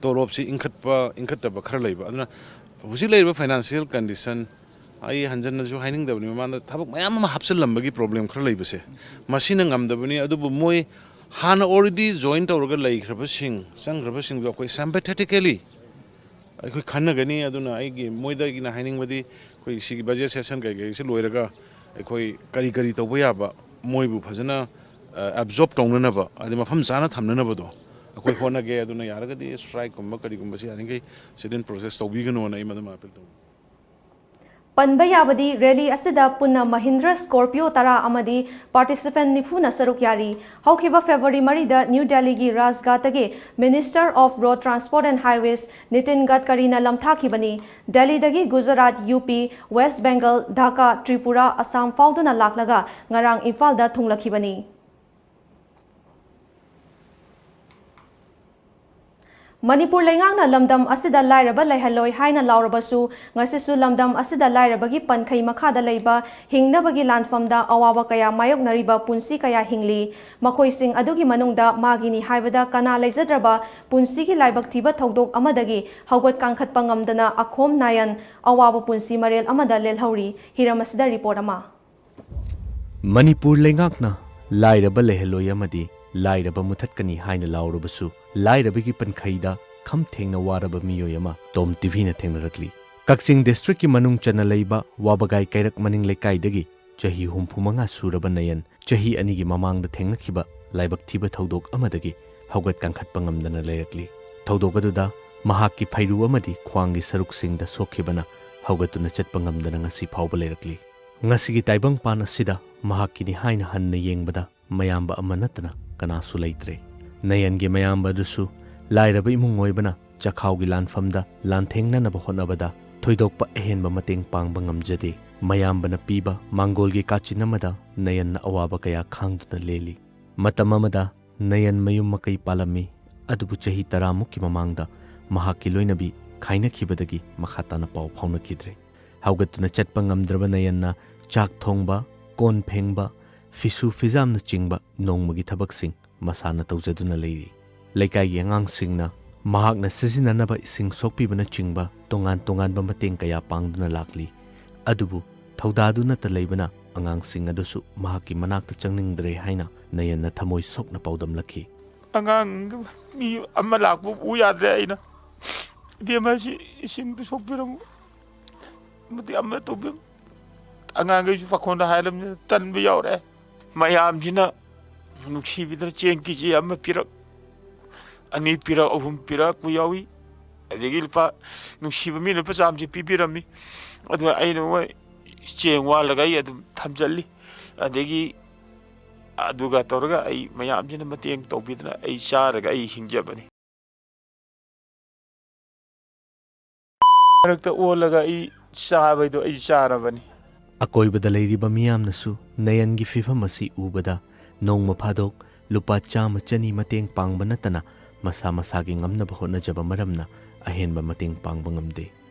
ꯇꯣꯂꯣꯞꯁꯤ ꯏꯟꯈꯠꯄ ꯏꯟꯈꯠꯇꯕ ꯈꯔ ꯂꯩꯕ꯫ ꯑꯗꯨꯅ ꯍꯧꯖꯤꯛ ꯂꯩꯔꯤꯕ financial condition, ꯑꯩ ꯍꯟꯖꯟꯅꯁꯨ ꯍꯥꯏꯅꯤꯡꯗꯕꯅꯤ, ꯃꯃꯥꯡꯗ ꯊꯕꯛ ꯃꯌꯥꯝ ꯑꯃ ꯍꯥꯞꯆꯤꯜꯂꯝꯕꯒꯤ problem ꯈꯔ ꯂꯩꯕꯁꯦ, ꯃꯁꯤꯅ ꯉꯝꯗꯕꯅꯤ꯫ ꯑꯗꯨꯕꯨ ꯃꯣꯏ ꯍꯥꯟꯅ already join ꯇꯧꯔꯒ ꯂꯩꯈ꯭ꯔꯕꯁꯤꯡ, ꯆꯪꯈ꯭ꯔꯕꯁꯤꯡꯗꯣ ꯑꯩꯈꯣꯏ sympathetically ꯑꯩꯈꯣꯏ ꯈꯟꯅꯒꯅꯤ꯫ ꯑꯗꯨꯅ ꯑꯩꯒꯤ ꯃꯣꯏꯗꯒꯤꯅ ꯍꯥꯏꯅꯤꯡꯕꯗꯤ, ꯑꯩꯈꯣꯏ ꯁꯤꯒꯤ budget session ꯀꯩꯀꯩꯁꯤ ꯂꯣꯏꯔꯒ ꯑꯩꯈꯣꯏ ꯀꯔꯤ ꯀꯔꯤ ꯇꯧꯕ ꯌꯥꯕ, ꯃꯣꯏꯕꯨ ꯐꯖꯅ, ꯑ, absorb ꯇꯧꯅꯅꯕ, ꯑꯗꯩ ꯃꯐꯝ ꯆꯥꯅ ꯊꯝꯅꯅꯕꯗꯣ ꯑꯩꯈꯣꯏ ꯍꯣꯠꯅꯒꯦ꯫ ꯑꯗꯨꯅ ꯌꯥꯔꯒꯗꯤ strike ꯀꯨꯝꯕ ꯀꯔꯤꯒꯨꯝꯕꯁꯤ ꯌꯥꯔꯤꯈꯩ sit-in protest ꯇꯧꯕꯤꯒꯅꯣꯅ ꯑꯩ ꯃꯗꯨꯃ appeal ꯇꯧꯅꯤꯡꯉꯤ꯫ ꯄꯟꯕ ꯌꯥꯕꯗꯤ, rally ꯑꯁꯤꯗ ꯄꯨꯟꯅ Mahindra Scorpio ꯇꯔꯥ ꯑꯃꯗꯤ participant ꯅꯤꯐꯨꯅ ꯁꯔꯨꯛ ꯌꯥꯔꯤ꯫ ꯍꯧꯈꯤꯕ February ꯃꯔꯤꯗ New Delhiꯒꯤ ꯔꯥꯖꯘꯥꯠꯇꯒꯤ Minister of Road Transport and Highways Nitin ꯒꯗꯀꯔꯤꯅ ꯂꯝꯊꯥꯈꯤꯕꯅꯤ꯫ ꯗꯦꯜꯂꯤꯗꯒꯤ ꯒꯨꯖꯔꯥꯠ, ꯌꯨ ꯄꯤ, ꯋꯦꯁ꯭ꯠ ꯕꯦꯡꯒꯜ, ꯙꯥꯀꯥ, ꯇ꯭ꯔꯤꯄꯨꯔꯥ, ꯑꯁꯥꯝ ꯐꯥꯎꯗꯨꯅ ꯂꯥꯛꯂꯒ ꯉꯔꯥꯡ ꯏꯝꯐꯥꯜꯗ ꯊꯨꯡꯂꯈꯤꯕꯅꯤ꯫ ꯃꯅꯤꯄꯨꯔ ꯂꯩꯉꯥꯛꯅ ꯂꯝꯗꯝ ꯑꯁꯤꯗ ꯂꯥꯏꯔꯕ ꯂꯩꯍꯜꯂꯣꯏ ꯍꯥꯏꯅ ꯂꯥꯎꯔꯕꯁꯨ, ꯉꯁꯤꯁꯨ ꯂꯝꯗꯝ ꯑꯁꯤꯗ ꯂꯥꯏꯔꯕꯒꯤ ꯄꯟꯈꯩ ꯃꯈꯥꯗ ꯂꯩꯕ ꯍꯤꯡꯅꯕꯒꯤ ꯂꯥꯟꯐꯝꯗ ꯑꯋꯥꯕ ꯀꯌꯥ ꯃꯥꯌꯣꯛꯅꯔꯤꯕ ꯄꯨꯟꯁꯤ ꯀꯌꯥ ꯍꯤꯡꯂꯤ꯫ ꯃꯈꯣꯏꯁꯤꯡ ꯑꯗꯨꯒꯤ ꯃꯅꯨꯡꯗ ꯃꯥꯒꯤꯅꯤ ꯍꯥꯏꯕꯗ ꯀꯅꯥ ꯂꯩꯖꯗ꯭ꯔꯕ ꯄꯨꯟꯁꯤꯒꯤ ꯂꯥꯏꯕꯛ ꯊꯤꯕ ꯊꯧꯗꯣꯛ ꯑꯃꯗꯒꯤ ꯍꯧꯒꯠ ꯀꯥꯡꯈꯠꯄ ꯉꯝꯗꯅ ꯑꯈꯣꯝ ꯅꯥꯌꯟ ꯑꯋꯥꯕ ꯄꯨꯟꯁꯤ ꯃꯔꯦꯜ ꯑꯃꯗ ꯂꯦꯜꯍꯧꯔꯤ꯫ ꯍꯤꯔꯝ ꯑꯁꯤꯗ report ꯑꯃ꯫ ꯃꯅꯤꯄꯨꯔ ꯂꯩꯉꯥꯛꯅ ꯂꯥꯏꯔꯕ ꯂꯩꯍꯜꯂꯣꯏ ꯑꯃꯗꯤ ꯂꯥꯏꯔꯕ ꯃꯨꯊꯠꯀꯅꯤ ꯍꯥꯏꯅ ꯂꯥꯎꯔꯕꯁꯨ, ꯂꯥꯏꯔꯕꯒꯤ ꯄꯟꯈꯩꯗ ꯈꯝ ꯊꯦꯡꯅ ꯋꯥꯔꯕ ꯃꯤꯑꯣꯏ ꯑꯃ ꯇꯣꯝ ꯇꯤꯚꯤꯅ ꯊꯦꯡꯅꯔꯛꯂꯤ꯫ ꯀꯛꯆꯤꯡ districtꯀꯤ ꯃꯅꯨꯡ ꯆꯟꯅ ꯂꯩꯕ ꯋꯥꯕꯒꯥꯏ ꯀꯩꯔꯛ ꯃꯅꯤꯡ ꯂꯩꯀꯥꯏꯗꯒꯤ ꯆꯍꯤ ꯍꯨꯝꯐꯨ ꯃꯉꯥ ꯁꯨꯔꯕ ꯅꯌꯟ ꯆꯍꯤ ꯑꯅꯤꯒꯤ ꯃꯃꯥꯡꯗ ꯊꯦꯡꯅꯈꯤꯕ ꯂꯥꯏꯕꯛ ꯊꯤꯕ ꯊꯧꯗꯣꯛ ꯑꯃꯗꯒꯤ ꯍꯧꯒꯠ ꯀꯥꯡꯈꯠꯄ ꯉꯝꯗꯅ ꯂꯩꯔꯛꯂꯤ꯫ ꯊꯧꯗꯣꯛ ꯑꯗꯨꯗ ꯃꯍꯥꯛꯀꯤ ꯐꯩꯔꯨ ꯑꯃꯗꯤ ꯈ꯭ꯋꯥꯡꯒꯤ ꯁꯔꯨꯛꯁꯤꯡꯗ ꯁꯣꯛꯈꯤꯕꯅ ꯍꯧꯒꯠꯇꯨꯅ ꯆꯠꯄ ꯉꯝꯗꯅ ꯉꯁꯤ ꯐꯥꯎꯕ ꯂꯩꯔꯛꯂꯤ꯫ ꯉꯁꯤꯒꯤ ꯇꯥꯏꯕꯪꯄꯥꯟ ꯑꯁꯤꯗ ꯃꯍꯥꯛꯀꯤꯅꯤ ꯍꯥꯏꯅ ꯍꯟꯅ ꯌꯦꯡꯕꯗ ꯃꯌꯥꯝꯕ ꯑꯃ ꯅꯠꯇꯅ ꯀꯅꯥꯁꯨ ꯂꯩꯇ꯭ꯔꯦ꯫ ꯅꯌꯟꯒꯤ ꯃꯌꯥꯝꯕ ꯑꯗꯨꯁꯨ ꯂꯥꯏꯔꯕ ꯏꯃꯨꯡ ꯑꯣꯏꯕꯅ ꯆꯈꯥꯎꯒꯤ ꯂꯥꯟꯐꯝꯗ ꯂꯥꯟꯊꯦꯡꯅꯅꯕ ꯍꯣꯠꯅꯕꯗ ꯊꯣꯏꯗꯣꯛꯄ ꯑꯍꯦꯟꯕ ꯃꯇꯦꯡ ꯄꯥꯡꯕ ꯉꯝꯖꯗꯦ꯫ ꯃꯌꯥꯝꯕꯅ ꯄꯤꯕ ꯃꯥꯡꯒꯣꯜꯒꯤ ꯀꯥꯆꯤꯟ ꯑꯃꯗ ꯅꯌꯟꯅ ꯑꯋꯥꯕ ꯀꯌꯥ ꯈꯥꯡꯗꯨꯅ ꯂꯦꯜꯂꯤ꯫ ꯃꯇꯝ ꯑꯃꯗ ꯅꯌꯟ ꯃꯌꯨꯝ ꯃꯀꯩ ꯄꯥꯜꯂꯝꯃꯤ, ꯑꯗꯨꯕꯨ ꯆꯍꯤ ꯇꯔꯥꯃꯨꯛꯀꯤ ꯃꯃꯥꯡꯗ ꯃꯍꯥꯛꯀꯤ ꯂꯣꯏꯅꯕꯤ ꯈꯥꯏꯅꯈꯤꯕꯗꯒꯤ ꯃꯈꯥ ꯇꯥꯅ ꯄꯥꯎ ꯐꯥꯎꯅꯈꯤꯗ꯭ꯔꯦ꯫ ꯍꯧꯒꯠꯇꯨꯅ ꯆꯠꯄ ꯉꯝꯗ꯭ꯔꯕ ꯅꯌꯟꯅ ꯆꯥꯛ ꯊꯣꯡꯕ, ꯀꯣꯟ ꯐꯦꯡꯕ, ꯐꯤꯁꯨ ꯐꯤꯖꯥꯝꯅꯆꯤꯡꯕ ꯅꯣꯡꯃꯒꯤ ꯊꯕꯛꯁꯤꯡ ꯃꯁꯥꯅ ꯇꯧꯖꯗꯨꯅ ꯂꯩꯔꯤ꯫ ꯂꯩꯀꯥꯏꯒꯤ ꯑꯉꯥꯡꯁꯤꯡꯅ ꯃꯍꯥꯛꯅ ꯁꯤꯖꯤꯟꯅꯅꯕ ꯏꯁꯤꯡ ꯁꯣꯛꯄꯤꯕꯅꯆꯤꯡꯕ ꯇꯣꯉꯥꯟ ꯇꯣꯉꯥꯟꯕ ꯃꯇꯦꯡ ꯀꯌꯥ ꯄꯥꯡꯗꯨꯅ ꯂꯥꯛꯂꯤ꯫ ꯑꯗꯨꯕꯨ ꯊꯧꯗꯥꯗꯨꯅꯠꯇ ꯂꯩꯕꯅ ꯑꯉꯥꯡꯁꯤꯡ ꯑꯗꯨꯁꯨ ꯃꯍꯥꯛꯀꯤ ꯃꯅꯥꯛꯇ ꯆꯪꯅꯤꯡꯗ꯭ꯔꯦ ꯍꯥꯏꯅ ꯅꯌꯟꯅ ꯊꯃꯣꯏ ꯁꯣꯛꯅ ꯄꯥꯎꯗꯝꯂꯛꯈꯤ꯫ ꯑꯉꯥꯡ ꯃꯤ ꯑꯃ ꯂꯥꯛꯄ ꯎ ꯌꯥꯗ꯭ꯔꯦ ꯑꯩꯅ꯫ "ꯏꯕꯦꯝꯃ, ꯁꯤ ꯏꯁꯤꯡꯗꯨ ꯁꯣꯛꯄꯤꯔꯝꯃꯨ꯫ ꯃꯇꯦꯡ ꯑꯃ ꯇꯧꯕꯤꯔꯝꯃꯨ"꯫ ꯑꯉꯥꯡꯈꯩꯁꯨ ꯄꯥꯈꯣꯟꯗ ꯍꯥꯏꯔꯕꯅꯤꯅ ꯇꯟꯕ ꯌꯥꯎꯔꯦ꯫ ꯃꯌꯥꯝꯁꯤꯅ ꯅꯨꯡꯁꯤꯕꯤꯗꯅ ꯆꯦꯡ ꯀꯦ ꯖꯤ ꯑꯃ ꯄꯤꯔꯛ, ꯑꯅꯤ ꯄꯤꯔꯛ, ꯑꯍꯨꯝ ꯄꯤꯔꯛꯄ ꯌꯥꯎꯏ꯫ ꯑꯗꯒꯤ ꯂꯨꯄꯥ, ꯅꯨꯡꯁꯤꯕ ꯃꯤꯅ ꯂꯨꯄꯥ ꯆꯥꯝꯃꯁꯦ ꯄꯤꯕꯤꯔꯝꯃꯤ꯫ ꯑꯗꯨꯒ ꯑꯩꯅ ꯃꯣꯏ ꯆꯦꯡ ꯋꯥꯜꯂꯒ ꯑꯩ ꯑꯗꯨꯝ ꯊꯝꯖꯜꯂꯤ꯫ ꯑꯗꯒꯤ ꯑꯗꯨꯒ ꯇꯧꯔꯒ ꯑꯩ ꯃꯌꯥꯝꯁꯤꯅ ꯃꯇꯦꯡ ꯇꯧꯕꯤꯗꯅ ꯑꯩ ꯆꯥꯔꯒ ꯑꯩ ꯍꯤꯡꯖꯕꯅꯤ꯫ ꯃꯔꯛꯇ ꯑꯣꯜꯂꯒ ꯑꯩ ꯆꯥꯕꯩꯗꯣ ꯑꯩ ꯆꯥꯔꯕꯅꯤ꯫ ꯑꯀꯣꯏꯕꯗ ꯂꯩꯔꯤꯕ ꯃꯤꯌꯥꯝꯅꯁꯨ ꯅꯌꯟꯒꯤ ꯐꯤꯚꯝ ꯑꯁꯤ ꯎꯕꯗ ꯅꯣꯡꯃ ꯐꯥꯗꯣꯛ ꯂꯨꯄꯥ ꯆꯥꯝꯃ ꯆꯅꯤ ꯃꯇꯦꯡ ꯄꯥꯡꯕ ꯅꯠꯇꯅ ꯃꯁꯥ ꯃꯁꯥꯒꯤ ꯉꯝꯅꯕ ꯍꯣꯠꯅꯖꯕ ꯃꯔꯝꯅ ꯑꯍꯦꯟꯕ ꯃꯇꯦꯡ ꯄꯥꯡꯕ ꯉꯝꯗꯦ꯫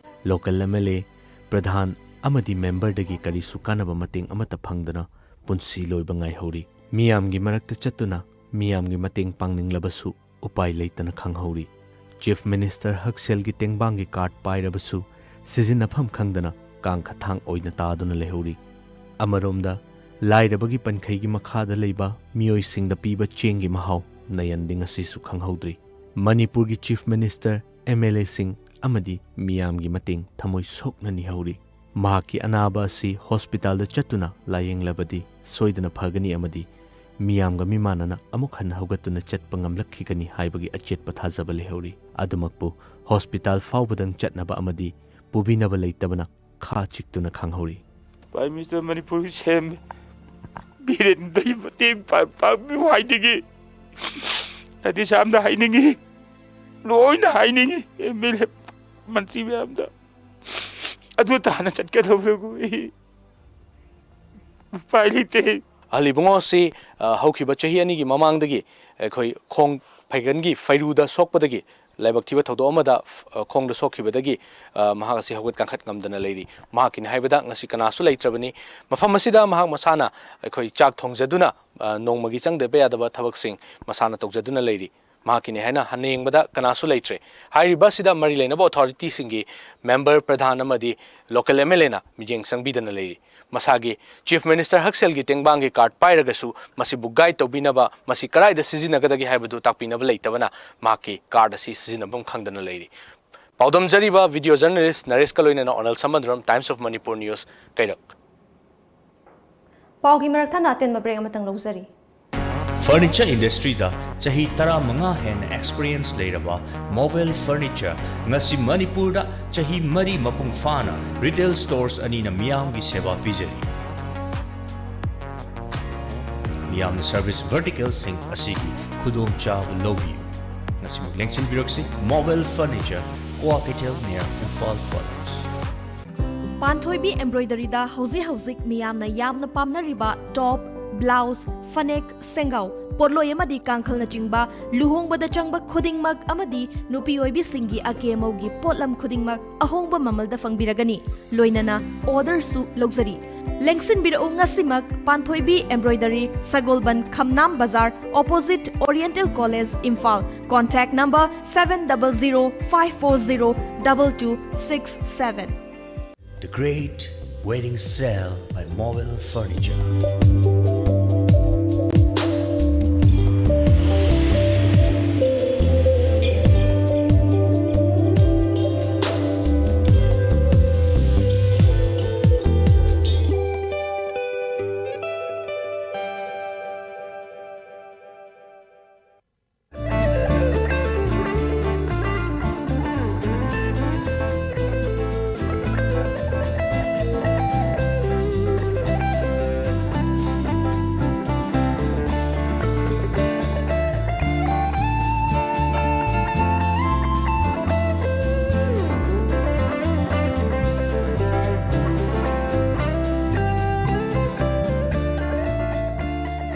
ꯂꯣꯀꯦꯜ ꯑꯦꯝ ꯑꯦꯜ ꯑꯦ, ꯄ꯭ꯔꯙꯥꯟ ꯑꯃꯗꯤ ꯃꯦꯝꯕꯔꯗꯒꯤ ꯀꯔꯤꯁꯨ ꯀꯥꯟꯅꯕ ꯃꯇꯦꯡ ꯑꯃꯠꯇ ꯐꯪꯗꯅ ꯄꯨꯟꯁꯤ ꯂꯣꯏꯕ ꯉꯥꯏꯍꯧꯔꯤ꯫ ꯃꯤꯌꯥꯝꯒꯤ ꯃꯔꯛꯇ ꯆꯠꯇꯨꯅ ꯃꯤꯌꯥꯝꯒꯤ ꯃꯇꯦꯡ ꯄꯥꯡꯅꯤꯡꯂꯕꯁꯨ ꯎꯄꯥꯏ ꯂꯩꯇꯅ ꯈꯥꯡꯍꯧꯔꯤ꯫ ꯆꯤꯐ ꯃꯤꯅꯤꯁꯇꯔ ꯍꯛꯁꯦꯜꯒꯤ ꯇꯦꯡꯕꯥꯡꯒꯤ ꯀꯥꯔꯗ ꯄꯥꯏꯔꯕꯁꯨ ꯁꯤꯖꯤꯟꯅꯐꯝ ꯈꯪꯗꯅ ꯀꯥꯡꯈꯊꯥꯡ ꯑꯣꯏꯅ ꯇꯥꯗꯨꯅ ꯂꯩꯍꯧꯔꯤ꯫ ꯑꯃꯔꯣꯝꯗ, ꯂꯥꯏꯔꯕꯒꯤ ꯄꯟꯈꯩꯒꯤ ꯃꯈꯥꯗ ꯂꯩꯕ ꯃꯤꯑꯣꯏꯁꯤꯡꯗ ꯄꯤꯕ ꯆꯦꯡꯒꯤ ꯃꯍꯥꯎ ꯅꯌꯟꯗꯤ ꯉꯁꯤꯁꯨ ꯈꯪꯍꯧꯗ꯭ꯔꯤ꯫ ꯃꯅꯤꯄꯨꯔꯒꯤ ꯆꯤꯐ ꯃꯤꯅꯤꯁꯇꯔ, ꯑꯦꯝ ꯑꯦꯜ ꯑꯦꯁꯤꯡ ꯑꯃꯗꯤ ꯃꯤꯌꯥꯝꯒꯤ ꯃꯇꯦꯡ ꯊꯃꯣꯏ ꯁꯣꯛꯅ ꯅꯤꯍꯧꯔꯤ꯫ ꯃꯍꯥꯛꯀꯤ ꯑꯅꯥꯕ ꯑꯁꯤ ꯍꯣꯁꯄꯤꯇꯥꯜꯗ ꯆꯠꯇꯨꯅ ꯂꯥꯌꯦꯡꯂꯕꯗꯤ ꯁꯣꯏꯗꯅ ꯐꯒꯅꯤ ꯑꯃꯗꯤ ꯃꯤꯌꯥꯝꯒ ꯃꯤꯃꯥꯟꯅꯅ ꯑꯃꯨꯛ ꯍꯟꯅ ꯍꯧꯒꯠꯇꯨꯅ ꯆꯠꯄ ꯉꯝꯂꯛꯈꯤꯒꯅꯤ ꯍꯥꯏꯕꯒꯤ ꯑꯆꯦꯠꯄ ꯊꯥꯖꯕ ꯂꯩꯍꯧꯔꯤ꯫ ꯑꯗꯨꯃꯛꯄꯨ ꯍꯣꯁꯄꯤꯇꯥꯜ ꯐꯥꯎꯕꯗꯪ ꯆꯠꯅꯕ ꯑꯃꯗꯤ ꯄꯨꯕꯤꯅꯕ ꯂꯩꯇꯕꯅ ꯈꯥ ꯆꯤꯛꯇꯨꯅ ꯈꯥꯡꯍꯧꯔꯤ꯫ ꯄ꯭ꯔꯥꯏꯝ ꯃꯤꯅꯤꯁꯇꯔ ꯃꯅꯤꯄꯨꯔꯒꯤ ꯁꯦꯝ ꯕꯤꯔꯦꯟꯗꯒꯤ ꯃꯇꯦꯡ ꯄꯥꯡ-, ꯄꯥꯡꯕꯤꯌꯨ ꯍꯥꯏꯅꯤꯡꯉꯤ꯫ ꯑꯗꯤꯁꯥꯝꯗ ꯍꯥꯏꯅꯤꯡꯉꯤ꯫ ꯂꯣꯏꯅ ꯍꯥꯏꯅꯤꯡꯉꯤ꯫ ꯑꯦꯝ ꯑꯦꯜ ꯑꯦ, ꯃꯟꯇ꯭ꯔꯤ ꯃꯌꯥꯝꯗ꯫ ꯑꯗꯨ ꯇꯥꯅ ꯆꯠꯀꯗꯧꯕꯗꯨꯕꯨ ꯑꯩ ꯎꯄꯥꯏ ꯂꯩꯇꯦ꯫ ꯑꯍꯜ ꯏꯕꯨꯡꯉꯣ ꯑꯁꯤ, ꯑ, ꯍꯧꯈꯤꯕ ꯆꯍꯤ ꯑꯅꯤꯒꯤ ꯃꯃꯥꯡꯗꯒꯤ ꯑꯩꯈꯣꯏ ꯈꯣꯡ ꯐꯩꯒꯟꯒꯤ ꯐꯩꯔꯨꯗ ꯁꯣꯛꯄꯗꯒꯤ ꯂꯥꯏꯕꯛ ꯊꯤꯕ ꯊꯧꯗꯣꯛ ꯑꯃꯗ, ꯑ, ꯈꯣꯡꯗ ꯁꯣꯛꯈꯤꯕꯗꯒꯤ, ꯑ, ꯃꯍꯥꯛ ꯑꯁꯤ ꯍꯧꯒꯠ ꯀꯥꯡꯈꯠ ꯉꯝꯗꯅ ꯂꯩꯔꯤ꯫ ꯃꯍꯥꯛꯀꯤꯅꯤ ꯍꯥꯏꯕꯗ ꯉꯁꯤ ꯀꯅꯥꯁꯨ ꯂꯩꯇ꯭ꯔꯕꯅꯤ꯫ ꯃꯐꯝ ꯑꯁꯤꯗ ꯃꯍꯥꯛ ꯃꯁꯥꯅ ꯑꯩꯈꯣꯏ ꯆꯥꯛ ꯊꯣꯡꯖꯗꯨꯅ, ꯑ, ꯅꯣꯡꯃꯒꯤ ꯆꯪꯗꯕ ꯌꯥꯗꯕ ꯊꯕꯛꯁꯤꯡ ꯃꯁꯥꯅ ꯇꯧꯖꯗꯨꯅ ꯂꯩꯔꯤ꯫ ꯃꯍꯥꯛꯀꯤꯅꯤ ꯍꯥꯏꯅ ꯍꯟꯅ ꯌꯦꯡꯕꯗ ꯀꯅꯥꯁꯨ ꯂꯩꯇ꯭ꯔꯦ꯫ ꯍꯥꯏꯔꯤꯕ ꯑꯁꯤꯗ ꯃꯔꯤ ꯂꯩꯅꯕ ꯑꯣꯊꯣꯔꯤꯇꯤꯁꯤꯡꯒꯤ ꯃꯦꯝꯕꯔ, ꯄ꯭ꯔꯙꯥꯟ ꯑꯃꯗꯤ ꯂꯣꯀꯦꯜ ꯑꯦꯝ ꯑꯦꯜ ꯑꯦꯅ ꯃꯤꯠꯌꯦꯡ ꯆꯪꯕꯤꯗꯅ ꯂꯩꯔꯤ꯫ ꯃꯁꯥꯒꯤ ꯆꯤꯐ ꯃꯤꯅꯤꯁꯇꯔ ꯍꯛꯁꯦꯜꯒꯤ ꯇꯦꯡꯕꯥꯡꯒꯤ ꯀꯥꯔꯗ ꯄꯥꯏꯔꯒꯁꯨ ꯃꯁꯤꯕꯨ ꯒꯥꯏꯗ ꯇꯧꯕꯤꯅꯕ, ꯃꯁꯤ ꯀꯗꯥꯏꯗ ꯁꯤꯖꯤꯟꯅꯒꯗꯒꯦ ꯍꯥꯏꯕꯗꯨ ꯇꯥꯛꯄꯤꯅꯕ ꯂꯩꯇꯕꯅ ꯃꯍꯥꯛꯀꯤ ꯀꯥꯔꯗ ꯑꯁꯤ ꯁꯤꯖꯤꯟꯅꯐꯝ ꯈꯪꯗꯅ ꯂꯩꯔꯤ꯫ ꯄꯥꯎꯗꯝꯖꯔꯤꯕ ꯚꯤꯗꯤꯑꯣ ꯖꯔꯅꯦꯂꯤꯁ ꯅꯔꯦꯁꯀ ꯂꯣꯏꯅꯅ ꯑꯣꯅꯜ ꯁꯃꯟꯗ꯭ꯔꯝ, Times of Manipur News, ꯀꯩꯔꯛ꯫ ꯄꯥꯎꯒꯤ ꯃꯔꯛ ꯊꯠꯅ ꯑꯇꯦꯟꯕ ꯕ꯭ꯔꯦꯛ ꯑꯃꯇꯪ ꯂꯧꯖꯔꯤ꯫ ꯐꯔꯅꯤꯆꯔ ꯏꯟꯗꯁꯇ꯭ꯔꯤꯗ ꯆꯍꯤ ꯇꯔꯥꯃꯉꯥ ꯍꯦꯟꯅ ꯑꯦꯛꯁꯄꯤꯔꯤꯌꯦꯟꯁ ꯂꯩꯔꯕ ꯃꯣꯕꯦꯜ ꯐꯔꯅꯤꯆꯔ ꯉꯁꯤ ꯃꯅꯤꯄꯨꯔꯗ ꯆꯍꯤ ꯃꯔꯤ ꯃꯄꯨꯡ ꯐꯥꯅ ꯔꯤꯇꯦꯜ ꯁ꯭ꯇꯣꯔꯁ ꯑꯅꯤꯅ ꯃꯤꯌꯥꯝꯒꯤ ꯁꯦꯕꯥ ꯄꯤꯖꯔꯤ꯫ ꯃꯤꯌꯥꯝꯅ ꯁꯔꯚꯤꯁ ꯚꯔꯇꯤꯀꯦꯜꯁꯤꯡ ꯑꯁꯤꯒꯤ ꯈꯨꯗꯣꯡꯆꯥꯕ ꯂꯧꯕꯤꯌꯨ꯫ ꯉꯁꯤꯃꯛ ꯂꯦꯡꯁꯤꯟꯕꯤꯔꯛꯁꯤ, ꯃꯣꯕꯦꯜ furniture, Kwakeithel near Imphal College꯫ ꯄꯥꯟꯊꯣꯏꯕꯤ ꯑꯦꯝꯕ꯭ꯔꯣꯏꯗꯔꯤꯗ ꯍꯧꯖꯤꯛ ꯍꯧꯖꯤꯛ ꯃꯤꯌꯥꯝꯅ ꯌꯥꯝꯅ ꯄꯥꯝꯅꯔꯤꯕ ꯇꯣꯞ, ꯕ꯭ꯂꯥꯎꯁ, ꯐꯅꯦꯛ, ꯁꯦꯡꯒꯥꯎ, ꯄꯣꯠꯂꯣꯏ ꯑꯃꯗꯤ ꯀꯥꯡꯈꯜꯅꯆꯤꯡꯕ ꯂꯨꯍꯣꯡꯕꯗ ꯆꯪꯕ ꯈꯨꯗꯤꯡꯃꯛ ꯑꯃꯗꯤ ꯅꯨꯄꯤ ꯑꯣꯏꯕꯤꯁꯤꯡꯒꯤ ꯑꯀꯦ ꯑꯃꯧꯒꯤ ꯄꯣꯠꯂꯝ ꯈꯨꯗꯤꯡꯃꯛ ꯑꯍꯣꯡꯕ ꯃꯃꯜꯗ ꯐꯪꯕꯤꯔꯒꯅꯤ꯫ ꯂꯣꯏꯅꯅ ꯑꯣꯔꯗꯔꯁꯨ ꯂꯧꯖꯔꯤ꯫ ꯂꯦꯡꯁꯤꯟꯕꯤꯔꯛꯎ ꯉꯁꯤꯃꯛ ꯄꯥꯟꯊꯣꯏꯕꯤ ꯑꯦꯝꯕ꯭ꯔꯣꯏꯗꯔꯤ, ꯁꯒꯣꯜꯕꯟ ꯈꯝꯅꯥꯝ ꯕꯖꯥꯔ, opposite Oriental College, Imphal. Contact number seven double zero five four zero double two six seven. The Great Wedding Sale by Mobile Furniture.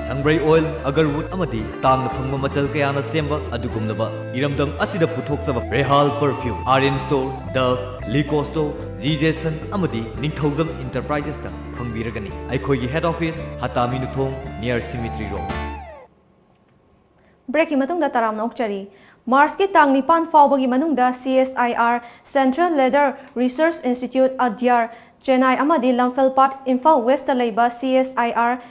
ꯁꯪꯕ꯭ꯔꯩ ꯑꯣꯏꯜ, ꯑꯒꯔꯋꯨꯗ ꯑꯃꯗꯤ ꯇꯥꯡꯅ ꯐꯪꯕ ꯃꯆꯜ ꯀꯌꯥꯅ ꯁꯦꯝꯕ ꯑꯗꯨꯒꯨꯝꯂꯕ ꯏꯔꯝꯗꯝ ꯑꯁꯤꯗ ꯄꯨꯊꯣꯛꯆꯕ ꯔꯦꯍꯥꯜ ꯄꯔꯐ꯭ꯌꯨꯝ, ꯑꯥꯔꯌꯟ ꯁ꯭ꯇꯣꯔ, ꯗꯚ, ꯂꯤꯀꯣ ꯁ꯭ꯇꯣꯔ, ꯖꯤ ꯖꯦꯁꯟ ꯑꯃꯗꯤ ꯅꯤꯡꯊꯧꯖꯝ ꯏꯟꯇꯔꯄ꯭ꯔꯥꯏꯖꯦꯁꯇ ꯐꯪꯕꯤꯔꯒꯅꯤ꯫ ꯑꯩꯈꯣꯏꯒꯤ ꯍꯦꯗ ꯑꯣꯐꯤꯁ, ꯍꯇꯥꯃꯤ ꯅꯨꯊꯣꯡ, near Cemetery Road꯫ ꯕ꯭ꯔꯦꯛꯀꯤ ꯃꯇꯨꯡꯗ ꯇꯔꯥꯝꯅ ꯑꯣꯛꯆꯔꯤ꯫ ꯃꯥꯔꯆꯀꯤ ꯇꯥꯡ ꯅꯤꯄꯥꯟ ꯐꯥꯎꯕꯒꯤ ꯃꯅꯨꯡꯗ C S I R, Central Leather Research Institute, ꯑꯗ꯭ꯌꯥꯔ, Chennai ꯑꯃꯗꯤ ꯂꯝꯐꯦꯜꯄꯥꯠ, ꯏꯝꯐꯥꯜ ꯋꯦꯁꯇ ꯂꯩꯕ C S I R,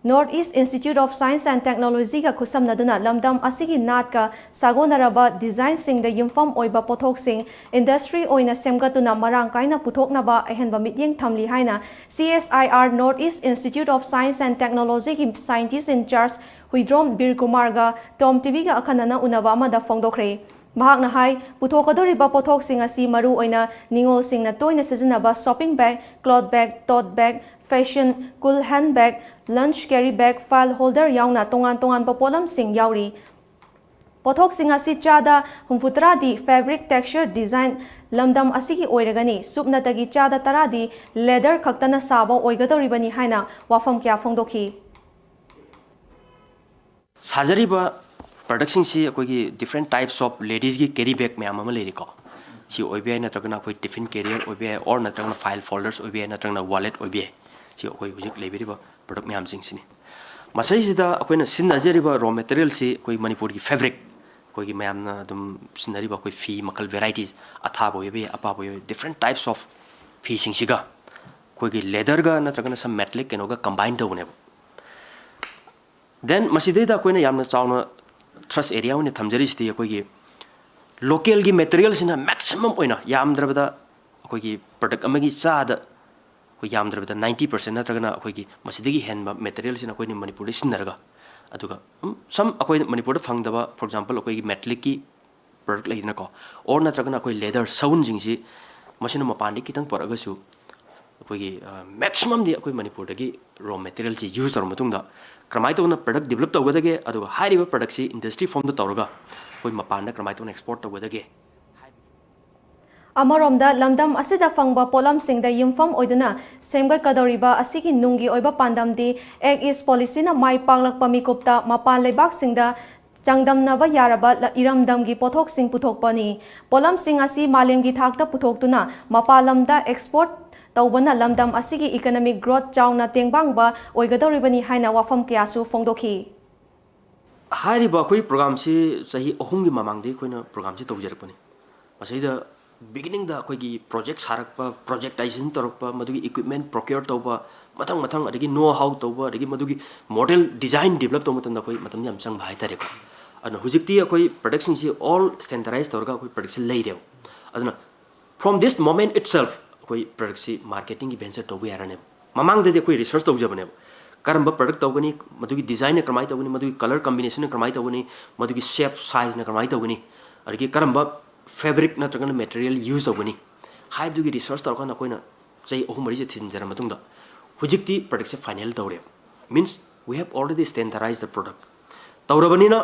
North East Institute of Science and Technologyꯒ ꯈꯨꯠꯁꯝꯅꯗꯨꯅ ꯂꯝꯗꯝ ꯑꯁꯤꯒꯤ ꯅꯥꯠꯀ ꯁꯥꯒꯣꯟꯅꯔꯕ ꯗꯤꯖꯥꯏꯟꯁꯤꯡꯗ ꯌꯨꯝꯐꯝ ꯑꯣꯏꯕ ꯄꯣꯠꯊꯣꯛꯁꯤꯡ ꯏꯟꯗꯁꯇ꯭ꯔꯤ ꯑꯣꯏꯅ ꯁꯦꯝꯒꯠꯇꯨꯅ ꯃꯔꯥꯡ ꯀꯥꯏꯅ ꯄꯨꯊꯣꯛꯅꯕ ꯑꯍꯦꯟꯕ ꯃꯤꯠꯌꯦꯡ ꯊꯝꯂꯤ ꯍꯥꯏꯅ C S I R, North East Institute of Science and Technologyꯒꯤ scientist in charge Huidrom ꯕꯤꯔ ꯀꯨꯃꯥꯔꯒ ꯇꯣꯝ ꯇꯤꯚꯤꯒ ꯑꯈꯟꯅꯅ ꯎꯅꯕ ꯑꯃꯗ ꯐꯣꯡꯗꯣꯛꯈ꯭ꯔꯦ꯫ ꯃꯍꯥꯛꯅ ꯍꯥꯏ, ꯄꯨꯊꯣꯛꯀꯗꯧꯔꯤꯕ ꯄꯣꯠꯊꯣꯛꯁꯤꯡ ꯑꯁꯤ ꯃꯔꯨ ꯑꯣꯏꯅ ꯅꯤꯉꯣꯜꯁꯤꯡꯅ ꯇꯣꯏꯅ ꯁꯤꯖꯤꯟꯅꯕ shopping bag, cloth bag, tote bag, fashion, cool hand bag, lunch carry bag, file holder ꯌꯥꯎꯅ ꯇꯣꯉꯥꯟ ꯇꯣꯉꯥꯟꯕ ꯄꯣꯠꯂꯝꯁꯤꯡ ꯌꯥꯎꯔꯤ꯫ ꯄꯣꯠꯊꯣꯛꯁꯤꯡ ꯑꯁꯤ ꯆꯥꯗ ꯍꯨꯝꯐꯨꯇꯔꯥꯗꯤ fabric texture design ꯂꯝꯗꯝ ꯑꯁꯤꯒꯤ ꯑꯣꯏꯔꯒꯅꯤ, ꯁꯨꯞꯅꯇꯒꯤ ꯆꯥꯗ ꯇꯔꯥꯗꯤ leather ꯈꯛꯇꯅ ꯁꯥꯕ ꯑꯣꯏꯒꯗꯧꯔꯤꯕꯅꯤ ꯍꯥꯏꯅ ꯋꯥꯐꯝ ꯀꯌꯥ ꯐꯣꯡꯗꯣꯛꯈꯤ꯫ ꯁꯥꯖꯔꯤꯕ productꯁꯤꯡꯁꯤ ꯑꯩꯈꯣꯏꯒꯤ different types of ladiesꯀꯤ carry bag ꯃꯌꯥꯝ ꯑꯃ ꯂꯩꯔꯤꯀꯣ꯫ ꯁꯤ ꯑꯣꯏꯕ ꯌꯥꯏ, ꯅꯠꯇ꯭ꯔꯒꯅ ꯑꯩꯈꯣꯏ tiffin carrier ꯑꯣꯏꯕ ꯌꯥꯏ, or ꯅꯠꯇ꯭ꯔꯒꯅ file folders ꯑꯣꯏꯕ ꯌꯥꯏ, ꯅꯠꯇ꯭ꯔꯒꯅ wallet ꯑꯣꯏꯕ ꯌꯥꯏ꯫ ꯁꯤ ꯑꯩꯈꯣꯏ ꯍꯧꯖꯤꯛ ꯂꯩꯕꯤꯔꯤꯕ product ꯃꯌꯥꯝꯁꯤꯡꯁꯤꯅꯤ꯫ ꯃꯁꯤꯁꯤꯗ ꯑꯩꯈꯣꯏꯅ ꯁꯤꯖꯤꯟꯅꯖꯔꯤꯕ raw materialꯁꯤ ꯑꯩꯈꯣꯏ ꯃꯅꯤꯄꯨꯔꯒꯤ fabric, ꯑꯩꯈꯣꯏꯒꯤ ꯃꯌꯥꯝꯅ ꯑꯗꯨꯝ ꯁꯤꯖꯤꯟꯅꯔꯤꯕ ꯑꯩꯈꯣꯏ ꯐꯤ ꯃꯈꯜ varieties, ꯑꯊꯥꯕ ꯑꯣꯏꯕ ꯌꯥꯏ, ꯑꯄꯥꯕ ꯑꯣꯏꯕ ꯌꯥꯏ, different types of ꯐꯤꯁꯤꯡꯁꯤꯒ ꯑꯩꯈꯣꯏꯒꯤ leatherꯒ ꯅꯠꯇ꯭ꯔꯒꯅ some metallic ꯀꯩꯅꯣꯒ combine ꯇꯧꯕꯅꯦꯕ꯫ Then ꯃꯁꯤꯗꯩꯗ ꯑꯩꯈꯣꯏꯅ ꯌꯥꯝꯅ ꯆꯥꯎꯅ thrust area ꯑꯣꯏꯅ ꯊꯝꯖꯔꯤꯁꯤꯗꯤ ꯑꯩꯈꯣꯏꯒꯤ localꯒꯤ materialꯁꯤꯅ maximum ꯑꯣꯏꯅ ꯌꯥꯝꯗ꯭ꯔꯕꯗ ꯑꯩꯈꯣꯏꯒꯤ product ꯑꯃꯒꯤ ꯆꯥꯗ ꯑꯩꯈꯣꯏ ꯌꯥꯝꯗ꯭ꯔꯕꯗ ninety percent ꯅꯠꯇ꯭ꯔꯒꯅ ꯑꯩꯈꯣꯏꯒꯤ ꯃꯁꯤꯗꯒꯤ ꯍꯦꯟꯕ materialꯁꯤꯅ ꯑꯩꯈꯣꯏꯅ ꯃꯅꯤꯄꯨꯔꯗ ꯁꯤꯖꯤꯟꯅꯔꯒ, ꯑꯗꯨꯒ ꯎꯝ, some ꯑꯩꯈꯣꯏ ꯃꯅꯤꯄꯨꯔꯗ ꯐꯪꯗꯕ, for example, ꯑꯩꯈꯣꯏꯒꯤ metallicꯀꯤ product ꯂꯩꯗꯅꯀꯣ, or ꯅꯠꯇ꯭ꯔꯒꯅ ꯑꯩꯈꯣꯏ leather ꯁꯎꯟꯁꯤꯡꯁꯤ ꯃꯁꯤꯅ ꯃꯄꯥꯟꯗꯒꯤ ꯈꯤꯇꯪ ꯄꯨꯔꯛꯑꯒꯁꯨ ꯑꯩꯈꯣꯏꯒꯤ maximumꯗꯤ ꯑꯩꯈꯣꯏ ꯃꯅꯤꯄꯨꯔꯗꯒꯤ raw materialꯁꯤ use ꯇꯧꯔ ꯃꯇꯨꯡꯗ ꯀꯔꯝꯍꯥꯏꯅ ꯇꯧꯅ product develop ꯇꯧꯒꯗꯒꯦ, ꯑꯗꯨꯒ ꯍꯥꯏꯔꯤꯕ productꯁꯤ industry formꯗ ꯇꯧꯔꯒ ꯑꯩꯈꯣꯏ ꯃꯄꯥꯟꯗ ꯀꯔꯝꯍꯥꯏꯅ ꯇꯧꯅ export ꯇꯧꯒꯗꯒꯦ꯫ ꯑꯃꯔꯣꯝꯗ, ꯂꯝꯗꯝ ꯑꯁꯤꯗ ꯐꯪꯕ ꯄꯣꯠꯂꯝꯁꯤꯡꯗ ꯌꯨꯝꯐꯝ ꯑꯣꯏꯗꯨꯅ ꯁꯦꯝꯒꯠꯀꯗꯧꯔꯤꯕ ꯑꯁꯤꯒꯤ ꯅꯨꯡꯒꯤ ꯑꯣꯏꯕ ꯄꯥꯟꯗꯝꯗꯤ Act East Policyꯅ ꯃꯥꯏ ꯄꯥꯛꯂꯛꯄ ꯃꯤꯀꯨꯞꯇ ꯃꯄꯥꯟ ꯂꯩꯕꯥꯛꯁꯤꯡꯗ ꯆꯥꯡꯗꯝꯅꯕ ꯌꯥꯔꯕ ꯂ-, ꯏꯔꯝꯗꯝꯒꯤ ꯄꯣꯠꯊꯣꯛꯁꯤꯡ ꯄꯨꯊꯣꯛꯄꯅꯤ꯫ ꯄꯣꯠꯂꯝꯁꯤꯡ ꯑꯁꯤ ꯃꯥꯂꯦꯝꯒꯤ ꯊꯥꯛꯇ ꯄꯨꯊꯣꯛꯇꯨꯅ ꯃꯄꯥꯟ ꯂꯝꯗ export ꯇꯧꯕꯅ ꯂꯝꯗꯝ ꯑꯁꯤꯒꯤ economic growth ꯆꯥꯎꯅ ꯇꯦꯡꯕꯥꯡꯕ ꯑꯣꯏꯒꯗꯧꯔꯤꯕꯅꯤ ꯍꯥꯏꯅ ꯋꯥꯐꯝ ꯀꯌꯥꯁꯨ ꯐꯣꯡꯗꯣꯛꯈꯤ꯫ ꯍꯥꯏꯔꯤꯕ ꯑꯩꯈꯣꯏ ꯄ꯭ꯔꯣꯒꯥꯝꯁꯤ ꯆꯍꯤ ꯑꯍꯨꯝꯒꯤ ꯃꯃꯥꯡꯗꯒꯤ ꯑꯩꯈꯣꯏꯅ ꯄ꯭ꯔꯣꯒꯥꯝꯁꯤ ꯇꯧꯖꯔꯛꯄꯅꯤ꯫ ꯃꯁꯤꯗ ꯕꯤꯒꯤꯅꯤꯡꯗ ꯑꯩꯈꯣꯏꯒꯤ ꯄ꯭ꯔꯣꯖꯦꯛ ꯁꯥꯔꯛꯄ, ꯄ꯭ꯔꯣꯖꯦꯛꯇꯥꯏꯖꯦꯁꯟ ꯇꯧꯔꯛꯄ, ꯃꯗꯨꯒꯤ ꯏꯀ꯭ꯋꯤꯞꯃꯦꯟ ꯄ꯭ꯔꯣꯀ꯭ꯌꯣꯔ ꯇꯧꯕ, ꯃꯊꯪ ꯃꯊꯪ, ꯑꯗꯒꯤ ꯅꯣ ꯍꯥꯎ ꯇꯧꯕ, ꯑꯗꯒꯤ ꯃꯗꯨꯒꯤ ꯃꯣꯗꯦꯜ ꯗꯤꯖꯥꯏꯟ ꯗꯤꯕꯂꯞ ꯇꯧꯕ ꯃꯇꯝꯗ ꯑꯩꯈꯣꯏ ꯃꯇꯝ ꯌꯥꯝ ꯆꯪꯕ ꯍꯥꯏꯇꯥꯔꯦꯀꯣ꯫ ꯑꯗꯨꯅ ꯍꯧꯖꯤꯛꯇꯤ ꯑꯩꯈꯣꯏ ꯄ꯭ꯔꯗꯛꯁꯤꯡꯁꯤ ꯑꯣꯜ ꯁ꯭ꯇꯦꯟꯗꯔꯗꯥꯏꯁ ꯇꯧꯔꯒ ꯑꯩꯈꯣꯏ ꯄ꯭ꯔꯗꯛꯁꯤ ꯂꯩꯔꯦꯕ꯫ ꯑꯗꯨꯅ from this moment itself ꯑꯩꯈꯣꯏ ꯄ꯭ꯔꯗꯛꯁꯤ ꯃꯥꯔꯀꯦꯇꯤꯡꯒꯤ ꯚꯦꯟꯆꯔ ꯇꯧꯕ ꯌꯥꯔꯅꯦꯕ꯫ ꯃꯃꯥꯡꯗꯗꯤ ꯑꯩꯈꯣꯏ ꯔꯤꯁꯔꯁ ꯇꯧꯖꯕꯅꯦꯕ, ꯀꯔꯝꯕ ꯄ꯭ꯔꯗꯛ ꯇꯧꯒꯅꯤ, ꯃꯗꯨꯒꯤ ꯗꯤꯖꯥꯏꯟꯅ ꯀꯃꯥꯏꯅ ꯇꯧꯒꯅꯤ, ꯃꯗꯨꯒꯤ ꯀꯂꯔ ꯀꯝꯕꯤꯅꯦꯁꯟꯅ ꯀꯃꯥꯏꯅ ꯇꯧꯒꯅꯤ, ꯃꯗꯨꯒꯤ ꯁꯦꯞ ꯁꯥꯏꯖꯅ ꯀꯃꯥꯏꯅ ꯇꯧꯒꯅꯤ, ꯑꯗꯒꯤ ꯀꯔꯝꯕ ꯐꯦꯕ꯭ꯔꯤꯛ ꯅꯠꯇ꯭ꯔꯒꯅ ꯃꯦꯇꯔꯤꯌꯦꯜ ꯌꯨꯁ ꯇꯧꯒꯅꯤ ꯍꯥꯏꯕꯗꯨꯒꯤ ꯔꯤꯁꯔꯁ ꯇꯧꯔꯀꯥꯟꯗ ꯑꯩꯈꯣꯏꯅ ꯆꯍꯤ ꯑꯍꯨꯝ ꯃꯔꯤꯁꯦ ꯊꯤꯖꯤꯟꯖꯔ ꯃꯇꯨꯡꯗ ꯍꯧꯖꯤꯛꯇꯤ ꯄ꯭ꯔꯗꯛꯁꯦ ꯐꯥꯏꯅꯦꯜ ꯇꯧꯔꯦꯕ꯫ Means we have already standardized the product꯫ ꯇꯧꯔꯕꯅꯤꯅ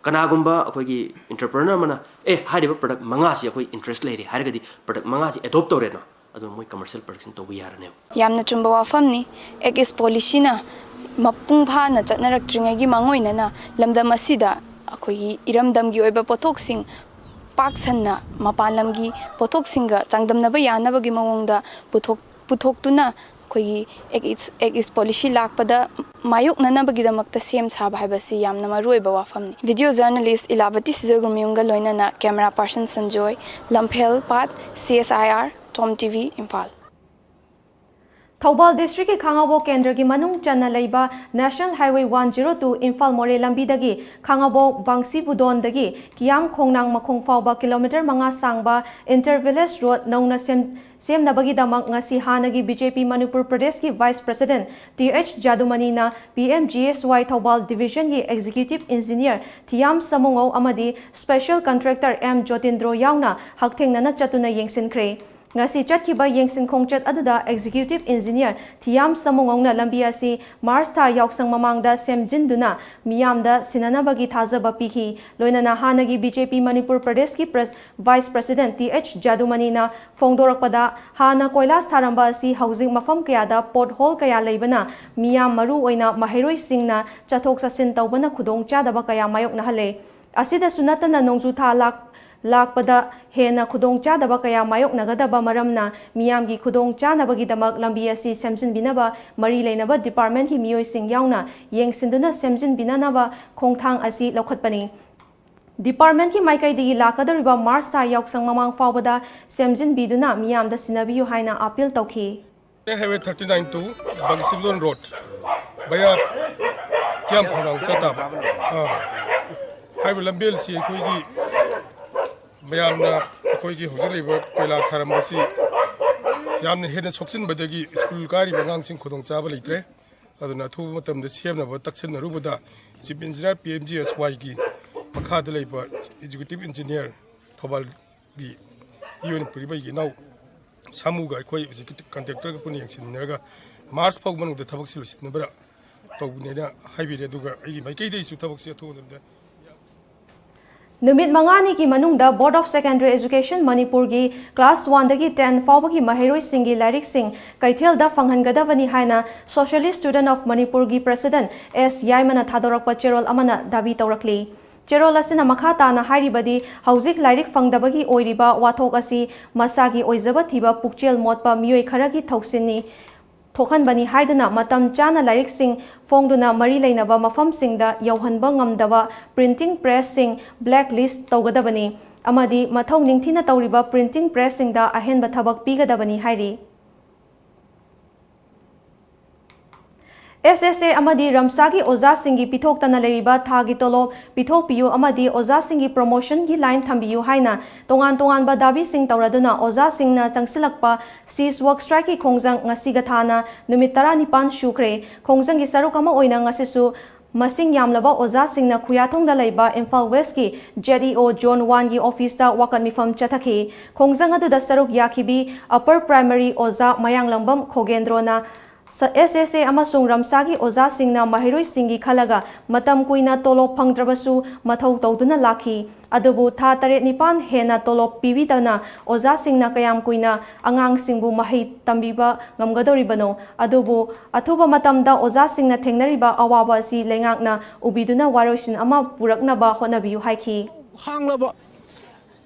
ꯀꯅꯥꯒꯨꯝꯕ ꯑꯩꯈꯣꯏꯒꯤ ꯏꯟꯇꯔꯄ꯭ꯔꯤꯅꯔ ꯑꯃꯅ, "ꯑꯦ, ꯍꯥꯏꯔꯤꯕ ꯄ꯭ꯔꯗꯛ ꯃꯉꯥꯁꯤ ꯑꯩꯈꯣꯏ ꯏꯟꯇꯔꯦꯁ ꯂꯩꯔꯦ" ꯍꯥꯏꯔꯒꯗꯤ ꯄ꯭ꯔꯗꯛ ꯃꯉꯥꯁꯤ ꯑꯦꯗꯣꯞ ꯇꯧꯔꯦꯅ, ꯑꯗꯨ ꯃꯣꯏ ꯀꯃꯔꯁꯤꯌꯦꯜ ꯄ꯭ꯔꯗꯛꯁꯟ ꯇꯧꯕ ꯌꯥꯔꯅꯦꯕ꯫ ꯌꯥꯝꯅ ꯆꯨꯝꯕ ꯋꯥꯐꯝꯅꯤ꯫ ꯑꯦꯛ ꯏꯁ ꯄꯣꯂꯤꯁꯤꯅ ꯃꯄꯨꯡ ꯐꯥꯅ ꯆꯠꯅꯔꯛꯇ꯭ꯔꯤꯉꯩꯒꯤ ꯃꯥꯡꯑꯣꯏꯅꯅ ꯂꯝꯗꯝ ꯑꯁꯤꯗ ꯑꯩꯈꯣꯏꯒꯤ ꯏꯔꯝꯗꯝꯒꯤ ꯑꯣꯏꯕ ꯄꯣꯠꯊꯣꯛꯁꯤꯡ ꯄꯥꯛ ꯁꯟꯅ ꯃꯄꯥꯟ ꯂꯝꯒꯤ ꯄꯣꯠꯊꯣꯛꯁꯤꯡꯒ ꯆꯥꯡꯗꯝꯅꯕ ꯌꯥꯅꯕꯒꯤ ꯃꯑꯣꯡꯗ ꯄꯨꯊꯣꯛ-, ꯄꯨꯊꯣꯛꯇꯨꯅ ꯑꯩꯈꯣꯏꯒꯤ ꯑꯦꯛ ꯏꯁ, ꯑꯦꯛ ꯏꯁ ꯄꯣꯂꯤꯁꯤ ꯂꯥꯛꯄꯗ ꯃꯥꯌꯣꯛꯅꯅꯕꯒꯤꯗꯃꯛꯇ ꯁꯦꯝ ꯁꯥꯕ ꯍꯥꯏꯕꯁꯤ ꯌꯥꯝꯅ ꯃꯔꯨ ꯑꯣꯏꯕ ꯋꯥꯐꯝꯅꯤ꯫ ꯚꯤꯗꯤꯑꯣ ꯖꯔꯅꯦꯂꯤꯁ ꯏꯂꯥꯕꯇꯤ ꯁꯤꯖꯣꯏꯒꯨꯝꯌꯨꯝꯒ ꯂꯣꯏꯅꯅ ꯀꯦꯃꯦꯔꯥ ꯄꯥꯔꯁꯟ ꯁꯟꯖꯣꯏ, ꯂꯝꯐꯦꯜ ꯄꯥꯠ, ꯁꯤ ꯑꯦꯁ ꯑꯥꯏ ꯑꯥꯔ, ꯇꯣꯝ ꯇꯤ ꯚꯤ, ꯏꯝꯐꯥꯜ꯫ ꯊꯧꯕꯥꯜ ꯗꯤꯁꯇ꯭ꯔꯤꯛꯀꯤ ꯈꯥꯉꯕꯣꯛ ꯀꯦꯟꯗ꯭ꯔꯒꯤ ꯃꯅꯨꯡ ꯆꯟꯅ ꯂꯩꯕ national highway one zero two Imphal ꯃꯣꯔꯦ ꯂꯝꯕꯤꯗꯒꯤ ꯈꯥꯉꯕꯣꯛ ꯕꯥꯡꯁꯤꯕꯨꯗꯣꯟꯗꯒꯤ ꯀꯤꯌꯥꯝ ꯈꯣꯡꯅꯥꯡ ꯃꯈꯣꯡ ꯐꯥꯎꯕ ꯀꯤꯂꯣꯃꯤꯇꯔ ꯃꯉꯥ ꯁꯥꯡꯕ ꯏꯟꯇꯔ ꯚꯤꯂꯦꯖ ꯔꯣꯗ ꯅꯧꯅ ꯁꯦꯝ-, ꯁꯦꯝꯅꯕꯒꯤꯗꯃꯛ ꯉꯁꯤ ꯍꯥꯟꯅꯒꯤ ꯕꯤ ꯖꯦ ꯄꯤ ꯃꯅꯤꯄꯨꯔ ꯄ꯭ꯔꯗꯦꯁꯀꯤ ꯚꯥꯏꯁ ꯄ꯭ꯔꯁꯤꯗꯦꯟ ꯇꯤ ꯑꯩꯆ ꯖꯥꯗꯨꯃꯅꯤꯅ P M G S Y Thoubal ꯗꯤꯚꯤꯖꯟꯒꯤ ꯑꯦꯛꯖꯤꯀ꯭ꯌꯨꯇꯤꯚ ꯏꯟꯖꯤꯅꯤꯌꯔ ꯊꯤꯌꯥꯝ ꯁꯃꯨꯉꯧ ꯑꯃꯗꯤ ꯁ꯭ꯄꯦꯁꯦꯜ ꯀꯟꯇ꯭ꯔꯦꯛꯇꯔ ꯑꯦꯝ ꯖꯣꯇꯤꯟꯗ꯭ꯔꯣ ꯌꯥꯎꯅ ꯍꯛꯊꯦꯡꯅꯅ ꯆꯠꯇꯨꯅ ꯌꯦꯡꯁꯤꯟꯈ꯭ꯔꯦ꯫ ꯉꯁꯤ ꯆꯠꯈꯤꯕ ꯌꯦꯡꯁꯤꯟ ꯈꯣꯡꯆꯠ ꯑꯗꯨꯗ ꯑꯦꯛꯖꯤꯀ꯭ꯌꯨꯇꯤꯚ ꯏꯟꯖꯤꯅꯤꯌꯔ ꯊꯤꯌꯥꯝ ꯁꯃꯨꯉꯧꯅ ꯂꯝꯕꯤ ꯑꯁꯤ ꯃꯥꯔꯆ ꯊꯥ ꯌꯥꯎꯁꯪ ꯃꯃꯥꯡꯗ ꯁꯦꯝꯖꯤꯟꯗꯨꯅ ꯃꯤꯌꯥꯝꯗ ꯁꯤꯟꯅꯅꯕꯒꯤ ꯊꯥꯖꯕ ꯄꯤꯈꯤ꯫ ꯂꯣꯏꯅꯅ ꯍꯥꯟꯅꯒꯤ ꯕꯤ ꯖꯦ ꯄꯤ ꯃꯅꯤꯄꯨꯔ ꯄ꯭ꯔꯗꯦꯁꯀꯤ ꯄ꯭ꯔꯦꯁ-, ꯚꯥꯏꯁ ꯄ꯭ꯔꯁꯤꯗꯦꯟ ꯇꯤ ꯑꯩꯆ ꯖꯥꯗꯨꯃꯅꯤꯅ ꯐꯣꯡꯗꯣꯔꯛꯄꯗ, ꯍꯥꯟꯅ ꯀꯣꯏꯂꯥꯁ ꯊꯥꯔꯝꯕ ꯑꯁꯤ ꯍꯧꯖꯤꯛ ꯃꯐꯝ ꯀꯌꯥꯗ ꯄꯣꯠ ꯍꯣꯜ ꯀꯌꯥ ꯂꯩꯕꯅ ꯃꯤꯌꯥꯝ, ꯃꯔꯨ ꯑꯣꯏꯅ ꯃꯍꯩꯔꯣꯏꯁꯤꯡꯅ ꯆꯠꯊꯣꯛ ꯆꯠꯁꯤꯟ ꯇꯧꯕꯅ ꯈꯨꯗꯣꯡꯆꯥꯗꯕ ꯀꯌꯥ ꯃꯥꯌꯣꯛꯅꯍꯜꯂꯦ꯫ ꯑꯁꯤꯗꯁꯨ ꯅꯠꯇꯅ ꯅꯣꯡꯖꯨ ꯊꯥ ꯂꯥꯛ-, ꯂꯥꯛꯄꯗ ꯍꯦꯟꯅ ꯈꯨꯗꯣꯡꯆꯥꯗꯕ ꯀꯌꯥ ꯃꯥꯌꯣꯛꯅꯒꯗꯕ ꯃꯔꯝꯅ ꯃꯤꯌꯥꯝꯒꯤ ꯈꯨꯗꯣꯡꯆꯥꯅꯕꯒꯤꯗꯃꯛ ꯂꯝꯕꯤ ꯑꯁꯤ ꯁꯦꯝꯖꯤꯟꯕꯤꯅꯕ ꯃꯔꯤ ꯂꯩꯅꯕ ꯗꯤꯄꯥꯔꯠꯃꯦꯟꯠꯀꯤ ꯃꯤꯑꯣꯏꯁꯤꯡ ꯌꯥꯎꯅ ꯌꯦꯡꯁꯤꯟꯗꯨꯅ ꯁꯦꯝꯖꯤꯟꯕꯤꯅꯅꯕ ꯈꯣꯡꯊꯥꯡ ꯑꯁꯤ ꯂꯧꯈꯠꯄꯅꯤ꯫ ꯗꯤꯄꯥꯔꯠꯃꯦꯟꯠꯀꯤ ꯃꯥꯏꯀꯩꯗꯒꯤ ꯂꯥꯛꯀꯗꯧꯔꯤꯕ ꯃꯥꯔꯆ ꯊꯥ ꯌꯥꯎꯁꯪ ꯃꯃꯥꯡ ꯐꯥꯎꯕꯗ ꯁꯦꯝꯖꯤꯟꯕꯤꯗꯨꯅ ꯃꯤꯌꯥꯝꯗ ꯁꯤꯟꯅꯕꯤꯌꯨ ꯍꯥꯏꯅ ꯑꯥꯄꯤꯜ ꯇꯧꯈꯤ꯫ Highway thirty nine to Bangsimlon Road via ꯀꯤꯌꯥꯝ ꯈꯣꯡꯅꯥꯡ ꯆꯠꯇꯕ꯫ ꯑꯥ꯫ ꯍꯥꯏꯔꯤꯕ ꯂꯝꯕꯦꯜꯁꯤ ꯑꯩꯈꯣꯏꯒꯤ ꯃꯌꯥꯝꯅ ꯑꯩꯈꯣꯏꯒꯤ ꯍꯧꯖꯤꯛ ꯂꯩꯕ ꯀꯣꯏꯂꯥ ꯊꯥꯔꯝꯕꯁꯤ ꯌꯥꯝꯅ ꯍꯦꯟꯅ ꯁꯣꯛꯆꯤꯟꯕꯗꯒꯤ ꯁ꯭ꯀꯨꯜ ꯀꯥꯔꯤꯕ ꯑꯉꯥꯡꯁꯤꯡ ꯈꯨꯗꯣꯡꯆꯥꯕ ꯂꯩꯇ꯭ꯔꯦ꯫ ꯑꯗꯨꯅ ꯑꯊꯨꯕ ꯃꯇꯝꯗ ꯁꯦꯝꯅꯕ ꯇꯛꯁꯤꯟꯅꯔꯨꯕꯗ Chief Engineer P M G S Yꯒꯤ ꯃꯈꯥꯗ ꯂꯩꯕ Executive Engineer ꯊꯧꯕꯥꯜꯒꯤ ꯏ ꯑꯣꯏꯅ ꯄꯨꯔꯤꯕ ꯑꯩꯒꯤ ꯏꯅꯥꯎ ꯁꯥꯃꯨꯒ ꯑꯩꯈꯣꯏ ꯍꯧꯖꯤꯛꯀꯤ ꯀꯟꯇ꯭ꯔꯦꯛꯇꯔꯒ ꯄꯨꯟꯅ ꯌꯦꯡꯁꯤꯟꯅꯔꯒ ꯃꯥꯔꯆ ꯐꯥꯎꯕ ꯃꯅꯨꯡꯗ ꯊꯕꯛꯁꯤ ꯂꯣꯏꯁꯤꯟꯅꯕ ꯇꯧꯕꯅꯦꯅ ꯍꯥꯏꯕꯤꯔꯦ꯫ ꯑꯗꯨꯒ ꯑꯩꯒꯤ ꯃꯥꯏꯀꯩꯗꯒꯤꯁꯨ ꯊꯕꯛꯁꯤ ꯑꯊꯨꯕ ꯃꯇꯝꯗ ꯅꯨꯃꯤꯠ ꯃꯉꯥꯅꯤꯒꯤ ꯃꯅꯨꯡꯗ Board of Secondary Education ꯃꯅꯤꯄꯨꯔꯒꯤ class one ꯗꯒꯤ ten ꯐꯥꯎꯕꯒꯤ ꯃꯍꯩꯔꯣꯏꯁꯤꯡꯒꯤ ꯂꯥꯏꯔꯤꯛꯁꯤꯡ ꯀꯩꯊꯦꯜꯗ ꯐꯪꯍꯟꯒꯗꯕꯅꯤ ꯍꯥꯏꯅ Socialist Student of ꯃꯅꯤꯄꯨꯔꯒꯤ president S ꯌꯥꯏꯃꯅ ꯊꯥꯗꯣꯔꯛꯄ ꯆꯦꯔꯣꯜ ꯑꯃꯅ ꯗꯥꯕꯤ ꯇꯧꯔꯛꯂꯤ꯫ ꯆꯦꯔꯣꯜ ꯑꯁꯤꯅ ꯃꯈꯥ ꯇꯥꯅ ꯍꯥꯏꯔꯤꯕꯗꯤ, ꯍꯧꯖꯤꯛ ꯂꯥꯏꯔꯤꯛ ꯐꯪꯗꯕꯒꯤ ꯑꯣꯏꯔꯤꯕ ꯋꯥꯊꯣꯛ ꯑꯁꯤ ꯃꯁꯥꯒꯤ ꯑꯣꯏꯖꯕ ꯊꯤꯕ ꯄꯨꯛꯆꯦꯜ ꯃꯣꯠꯄ ꯃꯤꯑꯣꯏ ꯈꯔꯒꯤ ꯊꯧꯁꯤꯟꯅꯤ, ꯊꯣꯛꯍꯟꯕꯅꯤ ꯍꯥꯏꯗꯨꯅ ꯃꯇꯝ ꯆꯥꯅ ꯂꯥꯏꯔꯤꯛꯁꯤꯡ ꯐꯣꯡꯗꯨꯅ ꯃꯔꯤ ꯂꯩꯅꯕ ꯃꯐꯝꯁꯤꯡꯗ ꯌꯧꯍꯟꯕ ꯉꯝꯗꯕ printing pressꯁꯤꯡ blacklist ꯇꯧꯒꯗꯕꯅꯤ ꯑꯃꯗꯤ ꯃꯊꯧ ꯅꯤꯡꯊꯤꯅ ꯇꯧꯔꯤꯕ printing pressꯁꯤꯡꯗ ꯑꯍꯦꯟꯕ ꯊꯕꯛ ꯄꯤꯒꯗꯕꯅꯤ ꯍꯥꯏꯔꯤ꯫ S S A ꯑꯃꯗꯤ ꯔꯝꯁꯥꯒꯤ ꯑꯣꯖꯥꯁꯤꯡꯒꯤ ꯄꯤꯊꯣꯛꯇꯅ ꯂꯩꯔꯤꯕ ꯊꯥꯒꯤ ꯇꯣꯂꯣꯞ ꯄꯤꯊꯣꯛꯄꯤꯌꯨ ꯑꯃꯗꯤ ꯑꯣꯖꯥꯁꯤꯡꯒꯤ promotionꯒꯤ line ꯊꯝꯕꯤꯌꯨ ꯍꯥꯏꯅ ꯇꯣꯉꯥꯟ ꯇꯣꯉꯥꯟꯕ ꯗꯥꯕꯤꯁꯤꯡ ꯇꯧꯔꯗꯨꯅ ꯑꯣꯖꯥꯁꯤꯡꯅ ꯆꯪꯁꯤꯜꯂꯛꯄ cease work strikeꯀꯤ ꯈꯣꯡꯖꯪ ꯉꯁꯤꯒ ꯊꯥꯅ ꯅꯨꯃꯤꯠ ꯇꯔꯥꯅꯤꯄꯥꯟ ꯁꯨꯈ꯭ꯔꯦ꯫ ꯈꯣꯡꯖꯪꯒꯤ ꯁꯔꯨꯛ ꯑꯃ ꯑꯣꯏꯅ ꯉꯁꯤꯁꯨ ꯃꯁꯤꯡ ꯌꯥꯝꯂꯕ ꯑꯣꯖꯥꯁꯤꯡꯅ ꯈꯨꯌꯥꯊꯣꯡꯗ ꯂꯩꯕ Imphal Westꯀꯤ Z E O Zone Oneꯒꯤ officeꯇ ꯋꯥꯀꯠ ꯃꯤꯐꯝ ꯆꯠꯊꯈꯤ꯫ ꯈꯣꯡꯖꯪ ꯑꯗꯨꯗ ꯁꯔꯨꯛ ꯌꯥꯈꯤꯕꯤ Upper Primary ꯑꯣꯖꯥ ꯃꯌꯥꯡꯂꯪꯕꯝ ꯈꯣꯒꯦꯟꯗ꯭ꯔꯣꯅ ꯁ-, S S A ꯑꯃꯁꯨꯡ ꯔꯝꯁꯥꯒꯤ ꯑꯣꯖꯥꯁꯤꯡꯅ ꯃꯍꯩꯔꯣꯏꯁꯤꯡꯒꯤ ꯈꯜꯂꯒ ꯃꯇꯝ ꯀꯨꯏꯅ ꯇꯣꯂꯣꯞ ꯐꯪꯗ꯭ꯔꯕꯁꯨ ꯃꯊꯧ ꯇꯧꯗꯨꯅ ꯂꯥꯛꯈꯤ꯫ ꯑꯗꯨꯕꯨ ꯊꯥ ꯇꯔꯦꯠ ꯅꯤꯄꯥꯟ ꯍꯦꯟꯅ ꯇꯣꯂꯣꯞ ꯄꯤꯕꯤꯗꯅ ꯑꯣꯖꯥꯁꯤꯡꯅ ꯀꯌꯥꯝ ꯀꯨꯏꯅ ꯑꯉꯥꯡꯁꯤꯡꯕꯨ ꯃꯍꯩ ꯇꯝꯕꯤꯕ ꯉꯝꯒꯗꯧꯔꯤꯕꯅꯣ? ꯑꯗꯨꯕꯨ ꯑꯊꯨꯕ ꯃꯇꯝꯗ ꯑꯣꯖꯥꯁꯤꯡꯅ ꯊꯦꯡꯅꯔꯤꯕ ꯑꯋꯥꯕ ꯑꯁꯤ ꯂꯩꯉꯥꯛꯅ ꯎꯕꯤꯗꯨꯅ ꯋꯥꯔꯣꯏꯁꯤꯟ ꯑꯃ ꯄꯨꯔꯛꯅꯕ ꯍꯣꯠꯅꯕꯤꯌꯨ ꯍꯥꯏꯈꯤ꯫ ꯍꯥꯡꯂꯕ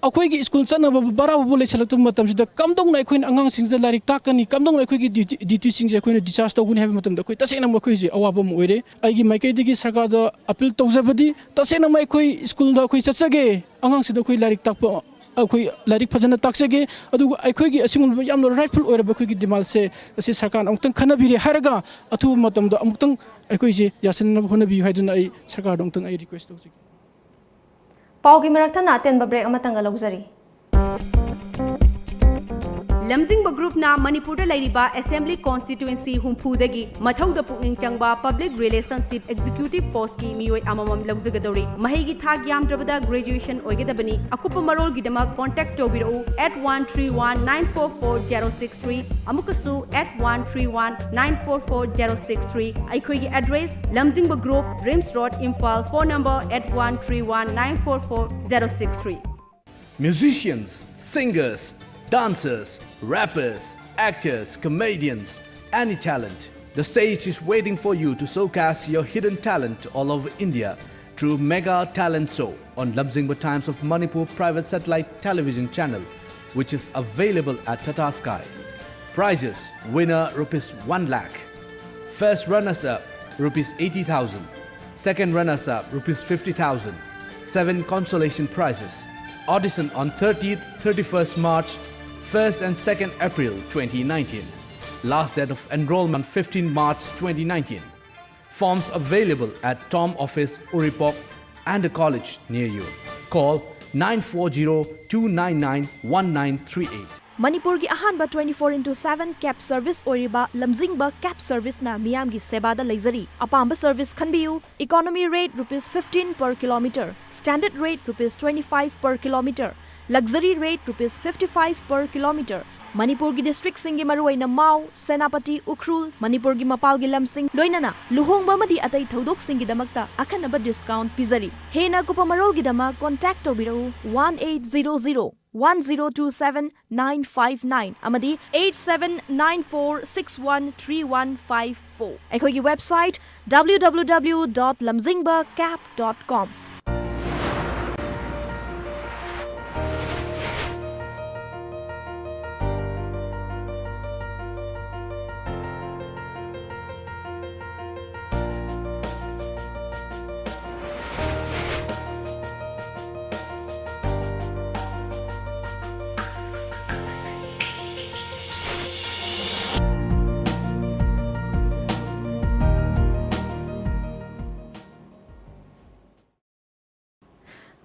ꯑꯩꯈꯣꯏꯒꯤ ꯁ꯭ꯀꯨꯜ ꯆꯠꯅꯕ ꯕꯔꯥꯕꯨ ꯂꯩꯁꯜꯂꯛꯇꯕ ꯃꯇꯝꯁꯤꯗ ꯀꯝꯗꯧꯅ ꯑꯩꯈꯣꯏꯅ ꯑꯉꯥꯡꯁꯤꯡꯁꯤꯗ ꯂꯥꯏꯔꯤꯛ ꯇꯥꯛꯀꯅꯤ, ꯀꯝꯗꯧꯅ ꯑꯩꯈꯣꯏꯒꯤ ꯗ꯭ꯌꯨꯇꯤ, ꯗ꯭ꯌꯨꯇꯤꯁꯤꯡꯁꯦ ꯑꯩꯈꯣꯏꯅ ꯗꯤꯁꯆꯥꯔꯖ ꯇꯧꯒꯅꯤ ꯍꯥꯏꯕ ꯃꯇꯝꯗ ꯑꯩꯈꯣꯏ ꯇꯁꯦꯡꯅ ꯃꯈꯣꯏꯁꯦ ꯑꯋꯥꯕ ꯑꯃ ꯑꯣꯏꯔꯦ꯫ ꯑꯩꯒꯤ ꯃꯥꯏꯀꯩꯗꯒꯤ ꯁꯔꯀꯥꯔꯗ ꯑꯄꯤꯜ ꯇꯧꯖꯕꯗꯤ, ꯇꯁꯦꯡꯅ ꯑꯩꯈꯣꯏ ꯁ꯭ꯀꯨꯜꯗ ꯑꯩꯈꯣꯏ ꯆꯠꯆꯒꯦ, ꯑꯉꯥꯡꯁꯤꯡꯗ ꯑꯩꯈꯣꯏ ꯂꯥꯏꯔꯤꯛ ꯇꯥꯛꯄ, ꯑꯩꯈꯣꯏ ꯂꯥꯏꯔꯤꯛ ꯐꯖꯅ ꯇꯥꯛꯆꯒꯦ, ꯑꯗꯨꯒ ꯑꯩꯈꯣꯏꯒꯤ ꯑꯁꯤꯒꯨꯝꯂꯕ ꯌꯥꯝꯅ ꯔꯥꯏꯠꯐꯨꯜ ꯑꯣꯏꯔꯕ ꯑꯩꯈꯣꯏꯒꯤ ꯗꯤꯃꯥꯟꯁꯦ ꯑꯁꯤ ꯁꯔꯀꯥꯔꯅ ꯑꯃꯨꯛꯇꯪ ꯈꯟꯅꯕꯤꯔꯦ ꯍꯥꯏꯔꯒ ꯑꯊꯨꯕ ꯃꯇꯝꯗ ꯑꯃꯨꯛꯇꯪ ꯑꯩꯈꯣꯏꯁꯦ ꯌꯥꯁꯤꯟꯅꯅꯕ ꯍꯣꯠꯅꯕꯤꯌꯨ ꯍꯥꯏꯗꯨꯅ ꯑꯩ ꯁꯔꯀꯥꯔꯗ ꯑꯃꯨꯛꯇꯪ ꯑꯩ ꯔꯤꯀ꯭ꯋꯦꯁ ꯇꯧꯖꯒꯦ꯫ ꯄꯥꯎꯒꯤ ꯃꯔꯛ ꯊꯠꯅ ꯑꯇꯦꯟꯕ ꯕ꯭ꯔꯦꯛ ꯑꯃꯇꯪꯒ ꯂꯧꯖꯔꯤ꯫ ꯂꯝꯖꯤꯡꯕ ꯒ꯭ꯔꯨꯞꯅ ꯃꯅꯤꯄꯨꯔꯗ ꯂꯩꯔꯤꯕ ꯑꯦꯁꯦꯝꯕ꯭ꯂꯤ ꯀꯣꯟꯁꯇꯤꯇ꯭ꯋꯦꯟꯁꯤ ꯍꯨꯝꯐꯨꯗꯒꯤ ꯃꯊꯧꯗ ꯄꯨꯛꯅꯤꯡ ꯆꯪꯕ ꯄꯕ꯭ꯂꯤꯛ ꯔꯤꯂꯦꯁꯟꯁꯤꯞ ꯑꯦꯛꯖꯤꯀ꯭ꯌꯨꯇꯤꯞ ꯄꯣꯁꯀꯤ ꯃꯤꯑꯣꯏ ꯑꯃꯃꯝ ꯂꯧꯖꯒꯗꯧꯔꯤ꯫ ꯃꯍꯩꯒꯤ ꯊꯥꯛ ꯌꯥꯝꯗ꯭ꯔꯕꯗ ꯒ꯭ꯔꯦꯖꯨꯑꯦꯁꯟ ꯑꯣꯏꯒꯗꯕꯅꯤ꯫ ꯑꯀꯨꯞꯄ ꯃꯔꯣꯜꯒꯤꯗꯃꯛ ꯀꯣꯟꯇꯦꯛ ꯇꯧꯕꯤꯔꯛꯎ eight one three one nine four four zero six three, ꯑꯃꯨꯛꯀꯁꯨ eight one three one nine four four zero six three꯫ ꯑꯩꯈꯣꯏꯒꯤ ꯑꯦꯗ꯭ꯔꯦꯁ: ꯂꯝꯖꯤꯡꯕ group, RIMS road, Imphal. Phone number eight one three one nine four four zero six three꯫ Musicians, singers, dancers, rappers, actors, comedians, any talent. The stage is waiting for you to showcase your hidden talent all over India through Mega Talent Show on Lamjingba Times of Manipur private satellite television channel, which is available at Tata Sky. Prizes: winner rupees one lakh, first runners up rupees eighty thousand, second runners up rupees fifty thousand, seven consolation prizes. Audition on thirtieth, thirty-first March, first and second April twenty nineteen. Last date of enrollment fifteen March twenty nineteen. Forms available at Tom Office, Uripok and the college near you. Call nine four zero two nine nine one nine three eight. ꯃꯅꯤꯄꯨꯔꯒꯤ ꯑꯍꯥꯟꯕ twenty four into seven cab service ꯑꯣꯏꯔꯤꯕ ꯂꯝꯖꯤꯡꯕ cab serviceꯅ ꯃꯤꯌꯥꯝꯒꯤ ꯁꯦꯕꯥꯗ ꯂꯩꯖꯔꯤ꯫ ꯑꯄꯥꯝꯕ service ꯈꯟꯕꯤꯌꯨ꯫ Economy rate rupees fifteen per kilometer, standard rate rupees twenty five per kilometer, luxury rate rupees fifty five per kilometer꯫ ꯃꯅꯤꯄꯨꯔꯒꯤ districtꯁꯤꯡꯒꯤ ꯃꯔꯨꯑꯣꯏꯅ ꯃꯥꯎ, ꯁꯦꯅꯥꯄꯇꯤ, ꯎꯈ꯭ꯔꯨꯜ, ꯃꯅꯤꯄꯨꯔꯒꯤ ꯃꯄꯥꯜꯒꯤ ꯂꯝꯁꯤꯡ, ꯂꯣꯏꯅꯅ ꯂꯨꯍꯣꯡꯕ ꯑꯃꯗꯤ ꯑꯇꯩ ꯊꯧꯗꯣꯛꯁꯤꯡꯒꯤꯗꯃꯛꯇ ꯑꯈꯟꯅꯕ discount ꯄꯤꯖꯔꯤ꯫ ꯍꯦꯟꯅ ꯑꯀꯨꯞꯄ ꯃꯔꯣꯜꯒꯤꯗꯃꯛ contact ꯇꯧꯕꯤꯔꯛꯎ one eight zero zero one zero two seven nine five nine ꯑꯃꯗꯤ eight seven nine four six one three one five four꯫ ꯑꯩꯈꯣꯏꯒꯤ website W W W dot lamjingba cab dot com꯫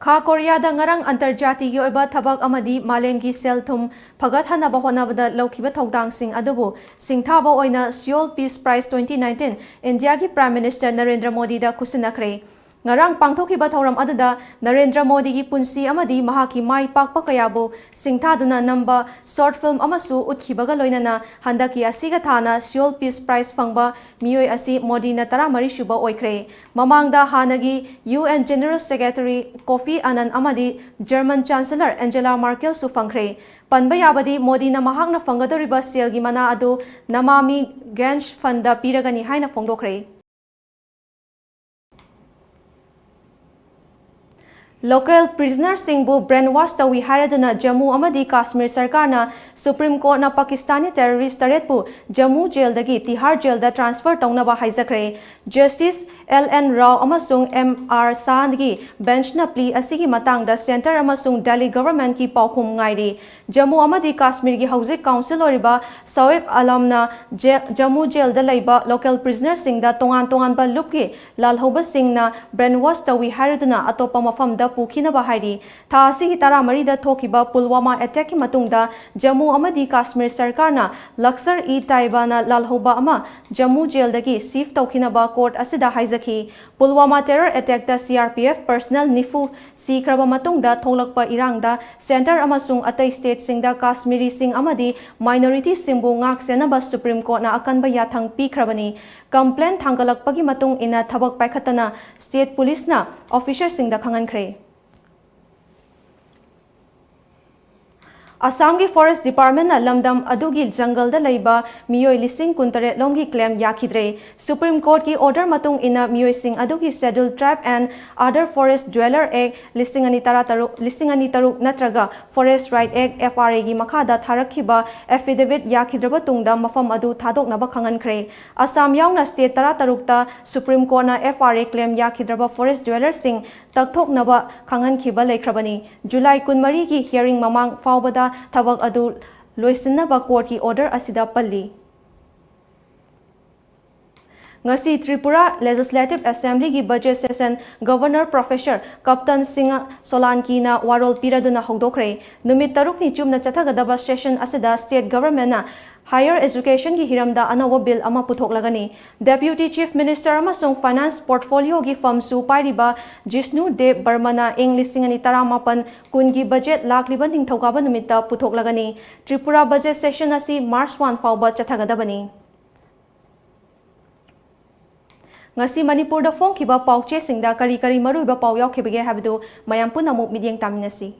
ꯈꯥ ꯀꯣꯔꯤꯌꯥꯗ ꯉꯔꯥꯡ ꯑꯟꯇꯔꯖꯥꯇꯤꯒꯤ ꯑꯣꯏꯕ ꯊꯕꯛ ꯑꯃꯗꯤ ꯃꯥꯂꯦꯝꯒꯤ ꯁꯦꯜ ꯊꯨꯝ ꯐꯒꯠꯍꯟꯅꯕ ꯍꯣꯠꯅꯕꯗ ꯂꯧꯈꯤꯕ ꯊꯧꯗꯥꯡꯁꯤꯡ ꯑꯗꯨꯕꯨ ꯁꯤꯡꯊꯥꯕ ꯑꯣꯏꯅ Seoul peace prize twenty nineteen ꯏꯟꯗꯤꯌꯥꯒꯤ Prime Minister ꯅꯔꯦꯟꯗ꯭ꯔ ꯃꯣꯗꯤꯗ ꯈꯨꯠꯁꯤꯟꯅꯈ꯭ꯔꯦ꯫ ꯉꯔꯥꯡ ꯄꯥꯡꯊꯣꯛꯈꯤꯕ ꯊꯧꯔꯝ ꯑꯗꯨꯗ ꯅꯔꯦꯟꯗ꯭ꯔ ꯃꯣꯗꯤꯒꯤ ꯄꯨꯟꯁꯤ ꯑꯃꯗꯤ ꯃꯍꯥꯛꯀꯤ ꯃꯥꯏ ꯄꯥꯛꯄ ꯀꯌꯥꯕꯨ ꯁꯤꯡꯊꯥꯗꯨꯅ ꯅꯝꯕ short film ꯑꯃꯁꯨ ꯎꯠꯈꯤꯕꯒ ꯂꯣꯏꯅꯅ ꯍꯟꯗꯛꯀꯤ ꯑꯁꯤꯒ ꯊꯥꯅ ꯁꯤꯑꯣꯜ ꯄꯤꯁ ꯄ꯭ꯔꯥꯏꯖ ꯐꯪꯕ ꯃꯤꯑꯣꯏ ꯑꯁꯤ ꯃꯣꯗꯤꯅ ꯇꯔꯥꯃꯔꯤ ꯁꯨꯕ ꯑꯣꯏꯈ꯭ꯔꯦ꯫ ꯃꯃꯥꯡꯗ ꯍꯥꯟꯅꯒꯤ U N General Secretary Kofi Annan ꯑꯃꯗꯤ German Chancellor Angela Merkelꯁꯨ ꯐꯪꯈ꯭ꯔꯦ꯫ ꯄꯟꯕ ꯌꯥꯕꯗꯤ ꯃꯣꯗꯤꯅ ꯃꯍꯥꯛꯅ ꯐꯪꯒꯗꯧꯔꯤꯕ ꯁꯦꯜꯒꯤ ꯃꯅꯥ ꯑꯗꯨ ꯅꯃꯥꯃꯤ ꯒꯦꯟꯖ ꯐꯟꯗ ꯄꯤꯔꯒꯅꯤ ꯍꯥꯏꯅ ꯐꯣꯡꯗꯣꯛꯈ꯭ꯔꯦ꯫ Local prisonerꯁꯤꯡꯕꯨ brainwash ꯇꯧꯏ ꯍꯥꯏꯔꯗꯨꯅ ꯖꯝꯃꯨ ꯑꯃꯗꯤ ꯀꯥꯁꯃꯤꯔ ꯁꯔꯀꯥꯔꯅ Supreme Courtꯅ ꯄꯥꯀꯤꯁꯇꯥꯅꯤ terrorist ꯇꯔꯦꯠꯄꯨ ꯖꯝꯃꯨ ꯖꯦꯜꯗꯒꯤ ꯇꯤꯍꯥꯔ ꯖꯦꯜꯗ transfer ꯇꯧꯅꯕ ꯍꯥꯏꯖꯈ꯭ꯔꯦ꯫ Justice L N Rao ꯑꯃꯁꯨꯡ M R Shahꯒꯤ benchꯅ plea ꯑꯁꯤꯒꯤ ꯃꯇꯥꯡꯗ centre ꯑꯃꯁꯨꯡ Delhi governmentꯀꯤ ꯄꯥꯎꯈꯨꯝ ꯉꯥꯏꯔꯤ꯫ ꯖꯝꯃꯨ ꯑꯃꯗꯤ ꯀꯥꯁꯃꯤꯔꯒꯤ ꯍꯧꯖꯤꯛ council ꯑꯣꯏꯔꯤꯕ ꯁꯣꯑꯦꯕ ꯑꯂꯝꯅ ꯖꯦ-, ꯖꯝꯃꯨ ꯖꯦꯜꯗ ꯂꯩꯕ local prisonerꯁꯤꯡꯗ ꯇꯣꯉꯥꯟ ꯇꯣꯉꯥꯟꯕ ꯂꯨꯞꯀꯤ ꯂꯥꯜꯍꯧꯕꯁꯤꯡꯅ brainwash ꯇꯧꯏ ꯍꯥꯏꯔꯗꯨꯅ ꯑꯇꯣꯞꯄ ꯃꯐꯝꯗ ꯄꯨꯈꯤꯅꯕ ꯍꯥꯏꯔꯤ꯫ ꯊꯥ ꯑꯁꯤꯒꯤ ꯇꯔꯥꯃꯔꯤꯗ ꯊꯣꯛꯈꯤꯕ ꯄꯨꯜꯋꯥꯃꯥ attackꯀꯤ ꯃꯇꯨꯡꯗ ꯖꯝꯃꯨ ꯑꯃꯗꯤ ꯀꯥꯁꯃꯤꯔ ꯁꯔꯀꯥꯔꯅ ꯂꯛꯁꯔ-ꯏ-ꯇꯥꯏꯕꯥꯅ ꯂꯥꯜꯍꯧꯕ ꯑꯃ ꯖꯝꯃꯨ ꯖꯦꯜꯗꯒꯤ shift ꯇꯧꯈꯤꯅꯕ court ꯑꯁꯤꯗ ꯍꯥꯏꯖꯈꯤ꯫ ꯄꯨꯜꯋꯥꯃꯥ terror attackꯇ C R P F personnel ꯅꯤꯐꯨ ꯁꯤꯈ꯭ꯔꯕ ꯃꯇꯨꯡꯗ ꯊꯣꯛꯂꯛꯄ ꯏꯔꯥꯡꯗ centre ꯑꯃꯁꯨꯡ ꯑꯇꯩ stateꯁꯤꯡꯗ ꯀꯥꯁꯃꯤꯔꯤꯁꯤꯡ ꯑꯃꯗꯤ minorityꯁꯤꯡꯕꯨ ꯉꯥꯛꯁꯦꯟꯅꯕ Supreme Courtꯅ ꯑꯀꯟꯕ ꯌꯥꯊꯪ ꯄꯤꯈ꯭ꯔꯕꯅꯤ꯫ Complaint ꯊꯥꯡꯒꯠꯂꯛꯄꯒꯤ ꯃꯇꯨꯡ ꯏꯟꯅ ꯊꯕꯛ ꯄꯥꯏꯈꯠꯇꯅ state policeꯅ officerꯁꯤꯡꯗ ꯈꯪꯍꯟꯈ꯭ꯔꯦ꯫ ꯑꯁꯥꯝꯒꯤ Forest Departmentꯅ ꯂꯝꯗꯝ ꯑꯗꯨꯒꯤ ꯖꯪꯒꯜꯗ ꯂꯩꯕ ꯃꯤꯑꯣꯏ ꯂꯤꯁꯤꯡ ꯀꯨꯟꯇꯔꯦꯠ ꯂꯣꯝꯒꯤ claim ꯌꯥꯈꯤꯗ꯭ꯔꯦ꯫ Supreme Courtꯀꯤ order ꯃꯇꯨꯡ ꯏꯟꯅ ꯃꯤꯑꯣꯏꯁꯤꯡ ꯑꯗꯨꯒꯤ Scheduled Tribe and Other Forest Dweller Act ꯂꯤꯁꯤꯡ ꯑꯅꯤ ꯇꯔꯥꯇꯔꯨꯛ, ꯂꯤꯁꯤꯡ ꯑꯅꯤ ꯇꯔꯨꯛ ꯅꯠꯇ꯭ꯔꯒ Forest Right Act, F R Aꯒꯤ ꯃꯈꯥꯗ ꯊꯥꯔꯛꯈꯤꯕ affidavit ꯌꯥꯈꯤꯗ꯭ꯔꯕ ꯇꯨꯡꯗ ꯃꯐꯝ ꯑꯗꯨ ꯊꯥꯗꯣꯛꯅꯕ ꯈꯪꯍꯟꯈ꯭ꯔꯦ꯫ ꯑꯁꯥꯝ ꯌꯥꯎꯅ state ꯇꯔꯥꯇꯔꯨꯛꯇ Supreme Courtꯅ F R A claim ꯌꯥꯈꯤꯗ꯭ꯔꯕ forest dwellerꯁꯤꯡ ꯇꯛꯊꯣꯛꯅꯕ ꯈꯪꯍꯟꯈꯤꯕ ꯂꯩꯈ꯭ꯔꯕꯅꯤ꯫ July ꯀꯨꯟꯃꯔꯤꯒꯤ hearing ꯃꯃꯥꯡ ꯐꯥꯎꯕꯗ ꯊꯕꯛ ꯑꯗꯨ ꯂꯣꯏꯁꯤꯟꯅꯕ courtꯀꯤ order ꯑꯁꯤꯗ ꯄꯜꯂꯤ꯫ ꯉꯁꯤ Tripura Legislative Assemblyꯒꯤ budget session Governor Professor Kaptan Singh Solankina ꯋꯥꯔꯣꯜ ꯄꯤꯔꯗꯨꯅ ꯍꯧꯗꯣꯛꯈ꯭ꯔꯦ꯫ ꯅꯨꯃꯤꯠ ꯇꯔꯨꯛꯅꯤ ꯆꯨꯞꯅ ꯆꯠꯊꯒꯗꯕ session ꯑꯁꯤꯗ state governmentꯅ higher educationꯒꯤ ꯍꯤꯔꯝꯗ ꯑꯅꯧꯕ bill ꯑꯃ ꯄꯨꯊꯣꯛꯂꯒꯅꯤ꯫ Deputy Chief Minister ꯑꯃꯁꯨꯡ Finance portfolioꯒꯤ ꯐꯝꯁꯨ ꯄꯥꯏꯔꯤꯕ ꯖꯤꯁꯅꯨ ꯗꯦꯕ ꯕꯔꯃꯅ ꯏꯪ ꯂꯤꯁꯤꯡ ꯑꯅꯤ ꯇꯔꯥꯃꯥꯄꯟ ꯀꯨꯟꯒꯤ budget ꯂꯥꯛꯂꯤꯕ ꯅꯤꯡꯊꯧꯀꯥꯕ ꯅꯨꯃꯤꯠꯇ ꯄꯨꯊꯣꯛꯂꯒꯅꯤ꯫ ꯇ꯭ꯔꯤꯄꯨꯔꯥ budget session ꯑꯁꯤ March one ꯐꯥꯎꯕ ꯆꯠꯊꯒꯗꯕꯅꯤ꯫ ꯉꯁꯤ ꯃꯅꯤꯄꯨꯔꯗ ꯐꯣꯡꯈꯤꯕ ꯄꯥꯎꯆꯦꯁꯤꯡꯗ ꯀꯔꯤ ꯀꯔꯤ ꯃꯔꯨꯑꯣꯏꯕ ꯄꯥꯎ ꯌꯥꯎꯈꯤꯕꯒꯦ ꯍꯥꯏꯕꯗꯨ ꯃꯌꯥꯝ ꯄꯨꯟꯅ ꯑꯃꯨꯛ ꯃꯤꯠꯌꯦꯡ ꯇꯥꯃꯤꯟꯅꯁꯤ꯫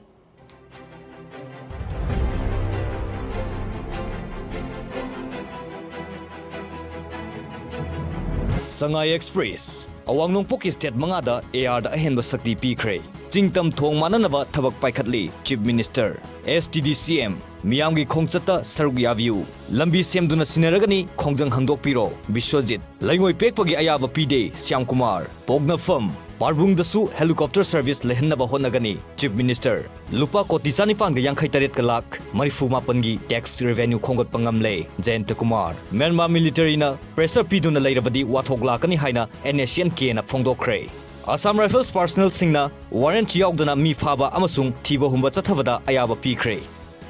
ꯁꯉꯥꯏ ꯑꯦꯛꯁꯄ꯭ꯔꯦꯁ, ꯑꯋꯥꯡ ꯅꯣꯡꯄꯣꯛꯀꯤ state ꯃꯉꯥꯗ ARꯗ ꯑꯍꯦꯟꯕ ꯁꯛꯇꯤ ꯄꯤꯈ꯭ꯔꯦ꯫ ꯆꯤꯡ ꯇꯝ ꯊꯣꯡ ꯃꯥꯟꯅꯅꯕ ꯊꯕꯛ ꯄꯥꯏꯈꯠꯂꯤ꯫ Chief Minister, STDCM, ꯃꯤꯌꯥꯝꯒꯤ ꯈꯣꯡꯆꯠꯇ ꯁꯔꯨꯛ ꯌꯥꯕꯤꯌꯨ꯫ ꯂꯝꯕꯤ ꯁꯦꯝꯗꯨꯅ ꯁꯤꯟꯅꯔꯒꯅꯤ, ꯈꯣꯡꯖꯪ ꯍꯟꯗꯣꯛꯄꯤꯔꯣ꯫ ꯕꯤꯁ꯭ꯋꯖꯤꯠ, ꯂꯩꯉꯣꯏ ꯄꯦꯛꯄꯒꯤ ꯑꯌꯥꯕ ꯄꯤꯗꯦ꯫ ꯁ꯭ꯌꯥꯝ ꯀꯨꯃꯥꯔ, ꯄꯣꯛꯅꯐꯝ, ꯄꯥꯔꯕꯨꯡꯗꯁꯨ helicopter service ꯂꯩꯍꯟꯅꯕ ꯍꯣꯠꯅꯒꯅꯤ꯫ Chief Minister, ꯂꯨꯄꯥ ꯀꯣꯇꯤ ꯆꯥꯅꯤꯄꯥꯟꯒ ꯌꯥꯡꯈꯩ ꯇꯔꯦꯠꯀ ꯂꯥꯈ ꯃꯔꯤꯐꯨ ꯃꯥꯄꯟꯒꯤ tax revenue ꯈꯣꯝꯒꯠꯄ ꯉꯝꯂꯦ꯫ ꯖꯌꯟꯇ ꯀꯨꯃꯥꯔ, ꯃ꯭ꯌꯥꯟꯃꯥꯔ militaryꯅ pressure ꯄꯤꯗꯨꯅ ꯂꯩꯔꯕꯗꯤ ꯋꯥꯊꯣꯛ ꯂꯥꯛꯀꯅꯤ ꯍꯥꯏꯅ NSCN-Kꯅ ꯐꯣꯡꯗꯣꯛꯈ꯭ꯔꯦ꯫ Assam Rifles personnelꯁꯤꯡꯅ warrant ꯌꯥꯎꯗꯅ ꯃꯤ ꯐꯥꯕ ꯑꯃꯁꯨꯡ ꯊꯤꯕ ꯍꯨꯝꯕ ꯆꯠꯊꯕꯗ ꯑꯌꯥꯕ ꯄꯤꯈ꯭ꯔꯦ꯫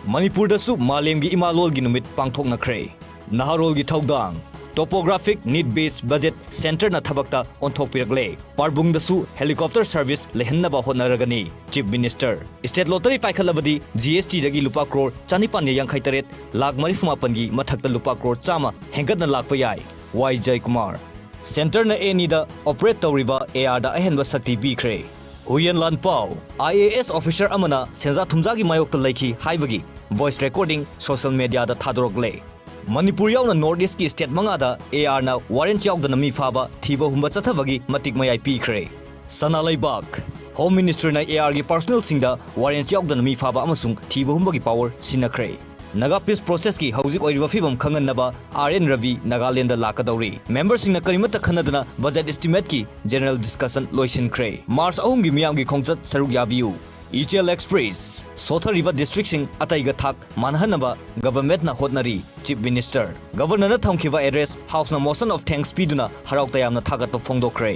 ꯃꯅꯤꯄꯨꯔꯗꯁꯨ ꯃꯥꯂꯦꯝꯒꯤ ꯏꯃꯥ ꯂꯣꯜꯒꯤ ꯅꯨꯃꯤꯠ ꯄꯥꯡꯊꯣꯛꯅꯈ꯭ꯔꯦ꯫ ꯅꯍꯥꯔꯣꯜꯒꯤ ꯊꯧꯗꯥꯡ, topographic need based budget centreꯅ ꯊꯕꯛꯇ ꯑꯣꯟꯊꯣꯛꯄꯤꯔꯛꯂꯦ꯫ ꯄꯥꯔꯕꯨꯡꯗꯁꯨ helicopter service ꯂꯩꯍꯟꯅꯕ ꯍꯣꯠꯅꯔꯒꯅꯤ꯫ Chief Minister, state lottery ꯄꯥꯏꯈꯠꯂꯕꯗꯤ GSTꯗꯒꯤ ꯂꯨꯄꯥ ꯀ꯭ꯔꯣꯔ ꯆꯥꯅꯤꯄꯥꯟꯒ ꯌꯥꯡꯈꯩ ꯇꯔꯦꯠ ꯂꯥꯈ ꯃꯔꯤꯐꯨ ꯃꯥꯄꯟꯒꯤ ꯃꯊꯛꯇ ꯂꯨꯄꯥ ꯀ꯭ꯔꯣꯔ ꯆꯥꯝꯃ ꯍꯦꯟꯒꯠꯅ ꯂꯥꯛꯄ ꯌꯥꯏ꯫ ꯋꯥꯏ ꯖꯌꯀꯨꯃꯥꯔ, centreꯅ ꯑꯦꯅꯤꯗ operate ꯇꯧꯔꯤꯕ ARꯗ ꯑꯍꯦꯟꯕ ꯁꯛꯇꯤ ꯄꯤꯈ꯭ꯔꯦ꯫ ꯍꯨꯌꯦꯟ ꯂꯥꯟꯄꯥꯎ, IAS officer ꯑꯃꯅ ꯁꯦꯟꯖꯥ ꯊꯨꯝꯖꯥꯒꯤ ꯃꯥꯌꯣꯛꯇ ꯂꯩꯈꯤ ꯍꯥꯏꯕꯒꯤ voice recording social mediaꯗ ꯊꯥꯗꯣꯔꯛꯂꯦ꯫ ꯃꯅꯤꯄꯨꯔ ꯌꯥꯎꯅ North Eastꯀꯤ state ꯃꯉꯥꯗ ARꯅ warrant ꯌꯥꯎꯗꯅ ꯃꯤ ꯐꯥꯕ, ꯊꯤꯕ ꯍꯨꯝꯕ ꯆꯠꯊꯕꯒꯤ ꯃꯇꯤꯛ ꯃꯌꯥꯏ ꯄꯤꯈ꯭ꯔꯦ꯫ ꯁꯅꯥ ꯂꯩꯕꯥꯛ, Home Ministryꯅ ARꯒꯤ personnelꯁꯤꯡꯗ warrant ꯌꯥꯎꯗꯅ ꯃꯤ ꯐꯥꯕ ꯑꯃꯁꯨꯡ ꯊꯤꯕ ꯍꯨꯝꯕꯒꯤ power ꯁꯤꯟꯅꯈ꯭ꯔꯦ꯫ Naga Peace Processꯀꯤ ꯍꯧꯖꯤꯛ ꯑꯣꯏꯔꯤꯕ ꯐꯤꯕꯝ ꯈꯪꯍꯟꯅꯕ R N Ravi ꯅꯥꯒꯥꯂꯦꯟꯗ ꯂꯥꯛꯀꯗꯧꯔꯤ꯫ Memberꯁꯤꯡꯅ ꯀꯔꯤꯃꯠꯇ ꯈꯟꯅꯗꯅ budget estimateꯀꯤ general discussion ꯂꯣꯏꯁꯤꯟꯈ꯭ꯔꯦ꯫ March ꯑꯍꯨꯝꯒꯤ ꯃꯤꯌꯥꯝꯒꯤ ꯈꯣꯡꯆꯠ ꯁꯔꯨꯛ ꯌꯥꯕꯤꯌꯨ꯫ ꯏꯆꯦꯜ ꯑꯦꯛꯁꯄ꯭ꯔꯦꯁ ꯁꯣꯊꯔꯤꯕ ꯗꯤꯁꯇ꯭ꯔꯤꯛꯁꯤꯡ ꯑꯇꯩꯒ ꯊꯥꯛ ꯃꯥꯟꯅꯍꯟꯅꯕ ꯒꯚꯔꯟꯃꯦꯟꯠꯅ ꯍꯣꯠꯅꯔꯤ꯫ Chief minister. ꯒꯚꯔꯅꯔꯅ ꯊꯝꯈꯤꯕ ꯑꯦꯗ꯭ꯔꯦꯁ ꯍꯥꯎꯁꯅ ꯃꯣꯁꯟ ꯑꯣꯐ ꯊꯦꯡꯛꯁ ꯄꯤꯗꯨꯅ ꯍꯔꯥꯎ ꯇꯌꯥꯝꯅ ꯊꯥꯒꯠꯄ ꯐꯣꯡꯗꯣꯛꯈ꯭ꯔꯦ꯫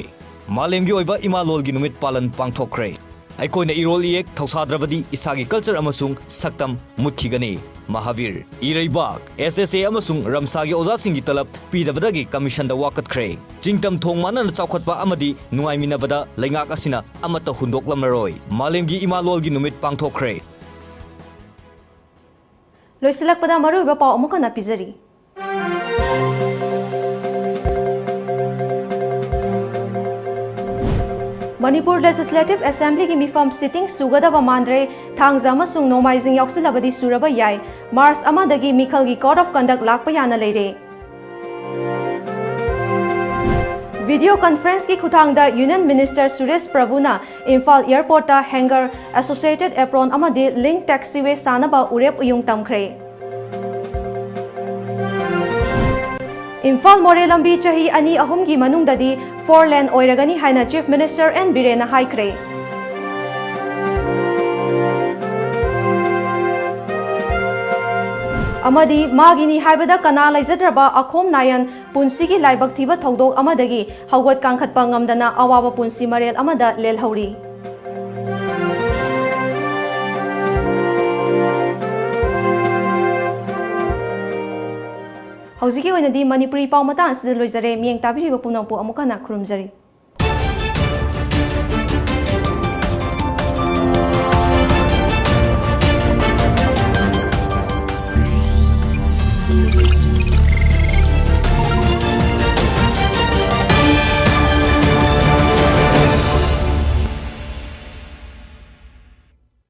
ꯃꯥꯂꯦꯝꯒꯤ ꯑꯣꯏꯕ ꯏꯃꯥ ꯂꯣꯜꯒꯤ ꯅꯨꯃꯤꯠ ꯄꯥꯂꯟ ꯄꯥꯡꯊꯣꯛꯈ꯭ꯔꯦ꯫ ꯑꯩꯈꯣꯏꯅ ꯏꯔꯣꯜ ꯏꯌꯦꯛ ꯊꯧꯁꯥꯗ꯭ꯔꯕꯗꯤ ꯏꯁꯥꯒꯤ ꯀꯜꯆꯔ ꯑꯃꯁꯨꯡ ꯁꯛꯇꯝ ꯃꯨꯠꯈꯤꯒꯅꯤ꯫ ꯃꯍꯥꯕꯤꯔ꯫ ꯏꯔꯩꯕꯥꯛ꯫ ꯑꯦꯁ ꯑꯦꯁ ꯑꯦ ꯑꯃꯁꯨꯡ ꯔꯝꯁꯥꯒꯤ ꯑꯣꯖꯥꯁꯤꯡꯒꯤ ꯇꯂꯕ ꯄꯤꯗꯕꯗꯒꯤ ꯀꯃꯤꯁꯟꯗ ꯋꯥꯀꯠꯈ꯭ꯔꯦ꯫ ꯆꯤꯡꯇꯝ ꯊꯣꯡ ꯃꯥꯟꯅꯅ ꯆꯥꯎꯈꯠꯄ ꯑꯃꯗꯤ ꯅꯨꯡꯉꯥꯏꯃꯤꯟꯅꯕꯗ ꯂꯩꯉꯥꯛ ꯑꯁꯤꯅ ꯑꯃꯠꯇ ꯍꯨꯟꯗꯣꯛꯂꯝꯂꯔꯣꯏ꯫ ꯃꯥꯂꯦꯝꯒꯤ ꯏꯃꯥ ꯂꯣꯜꯒꯤ ꯅꯨꯃꯤꯠ ꯄꯥꯡꯊꯣꯛꯈ꯭ꯔꯦ꯫ ꯂꯣꯏꯁꯤꯜꯂꯛꯄꯗ ꯃꯔꯨꯑꯣꯏꯕ ꯄꯥꯎ ꯑꯃꯨꯛ ꯍꯟꯅ ꯄꯤꯖꯔꯤ꯫ ꯃꯅꯤꯄꯨꯔ ꯂꯦꯖꯤꯁꯂꯦꯇꯤꯚ ꯑꯦꯁꯦꯝꯕ꯭ꯂꯤꯒꯤ ꯃꯤꯐꯝ ꯁꯤꯇꯤꯡ ꯁꯨꯒꯗꯕ ꯃꯥꯟꯗ꯭ꯔꯦ, ꯊꯥꯡꯖ ꯑꯃꯁꯨꯡ ꯅꯣꯡꯃꯥꯏꯖꯤꯡ ꯌꯥꯎꯁꯤꯜꯂꯕꯗꯤ ꯁꯨꯔꯕ ꯌꯥꯏ, ꯃꯥꯔꯆ ꯑꯃꯗꯒꯤ ꯃꯤꯈꯜꯒꯤ ꯀꯣꯗ ꯑꯣꯐ ꯀꯟꯗꯛ ꯂꯥꯛꯄ ꯌꯥꯅ ꯂꯩꯔꯦ꯫ ꯚꯤꯗꯤꯑꯣ ꯀꯟꯐꯔꯦꯟꯁꯀꯤ ꯈꯨꯠꯊꯥꯡꯗ ꯌꯨꯅꯤꯌꯟ ꯃꯤꯅꯤꯁꯇꯔ ꯁꯨꯔꯦꯁ ꯄ꯭ꯔꯚꯨꯅ ꯏꯝꯐꯥꯜ ꯑꯦꯌꯔꯄꯣꯔꯠꯇ ꯍꯦꯡꯒꯔ, ꯑꯦꯁꯣꯁꯤꯌꯦꯇꯦꯗ ꯑꯦꯄ꯭ꯔꯣꯟ ꯑꯃꯗꯤ ꯂꯤꯡꯛ ꯇꯦꯛꯁꯤꯋꯦ ꯁꯥꯅꯕ ꯎꯔꯦꯞ ꯎꯌꯨꯡ ꯇꯝꯈ꯭ꯔꯦ꯫ ꯏꯝꯐꯥꯜ ꯃꯣꯔꯦ ꯂꯝꯕꯤ ꯆꯍꯤ ꯑꯅꯤ ꯑꯍꯨꯝꯒꯤ ꯃꯅꯨꯡꯗꯗꯤ ꯐꯣꯔ ꯂꯦꯟ ꯑꯣꯏꯔꯒꯅꯤ ꯍꯥꯏꯅ ꯆꯤꯐ ꯃꯤꯅꯤꯁꯇꯔ ꯑꯦꯟ ꯕꯤꯔꯦꯟꯅ ꯍꯥꯏꯈ꯭ꯔꯦ꯫ ꯑꯃꯗꯤ ꯃꯥꯒꯤꯅꯤ ꯍꯥꯏꯕꯗ ꯀꯅꯥ ꯂꯩꯖꯗ꯭ꯔꯕ ꯑꯈꯣꯝ ꯅꯥꯌꯟ ꯄꯨꯟꯁꯤꯒꯤ ꯂꯥꯏꯕꯛ ꯊꯤꯕ ꯊꯧꯗꯣꯛ ꯑꯃꯗꯒꯤ ꯍꯧꯒꯠ ꯀꯥꯡꯈꯠꯄ ꯉꯝꯗꯅ ꯑꯋꯥꯕ ꯄꯨꯟꯁꯤ ꯃꯔꯦꯜ ꯑꯃꯗ ꯂꯦꯜꯍꯧꯔꯤ꯫ ꯍꯧꯖꯤꯛꯀꯤ ꯑꯣꯏꯅꯗꯤ ꯃꯅꯤꯄꯨꯔꯤ ꯄꯥꯎ ꯃꯇꯥꯡ ꯑꯁꯤꯗ ꯂꯣꯏꯖꯔꯦ꯫ ꯃꯤꯠꯌꯦꯡ ꯇꯥꯕꯤꯔꯤꯕ ꯄꯨꯝꯅꯃꯛꯄꯨ ꯑꯃꯨꯛ ꯍꯟꯅ ꯈꯨꯔꯨꯝꯖꯔꯤ꯫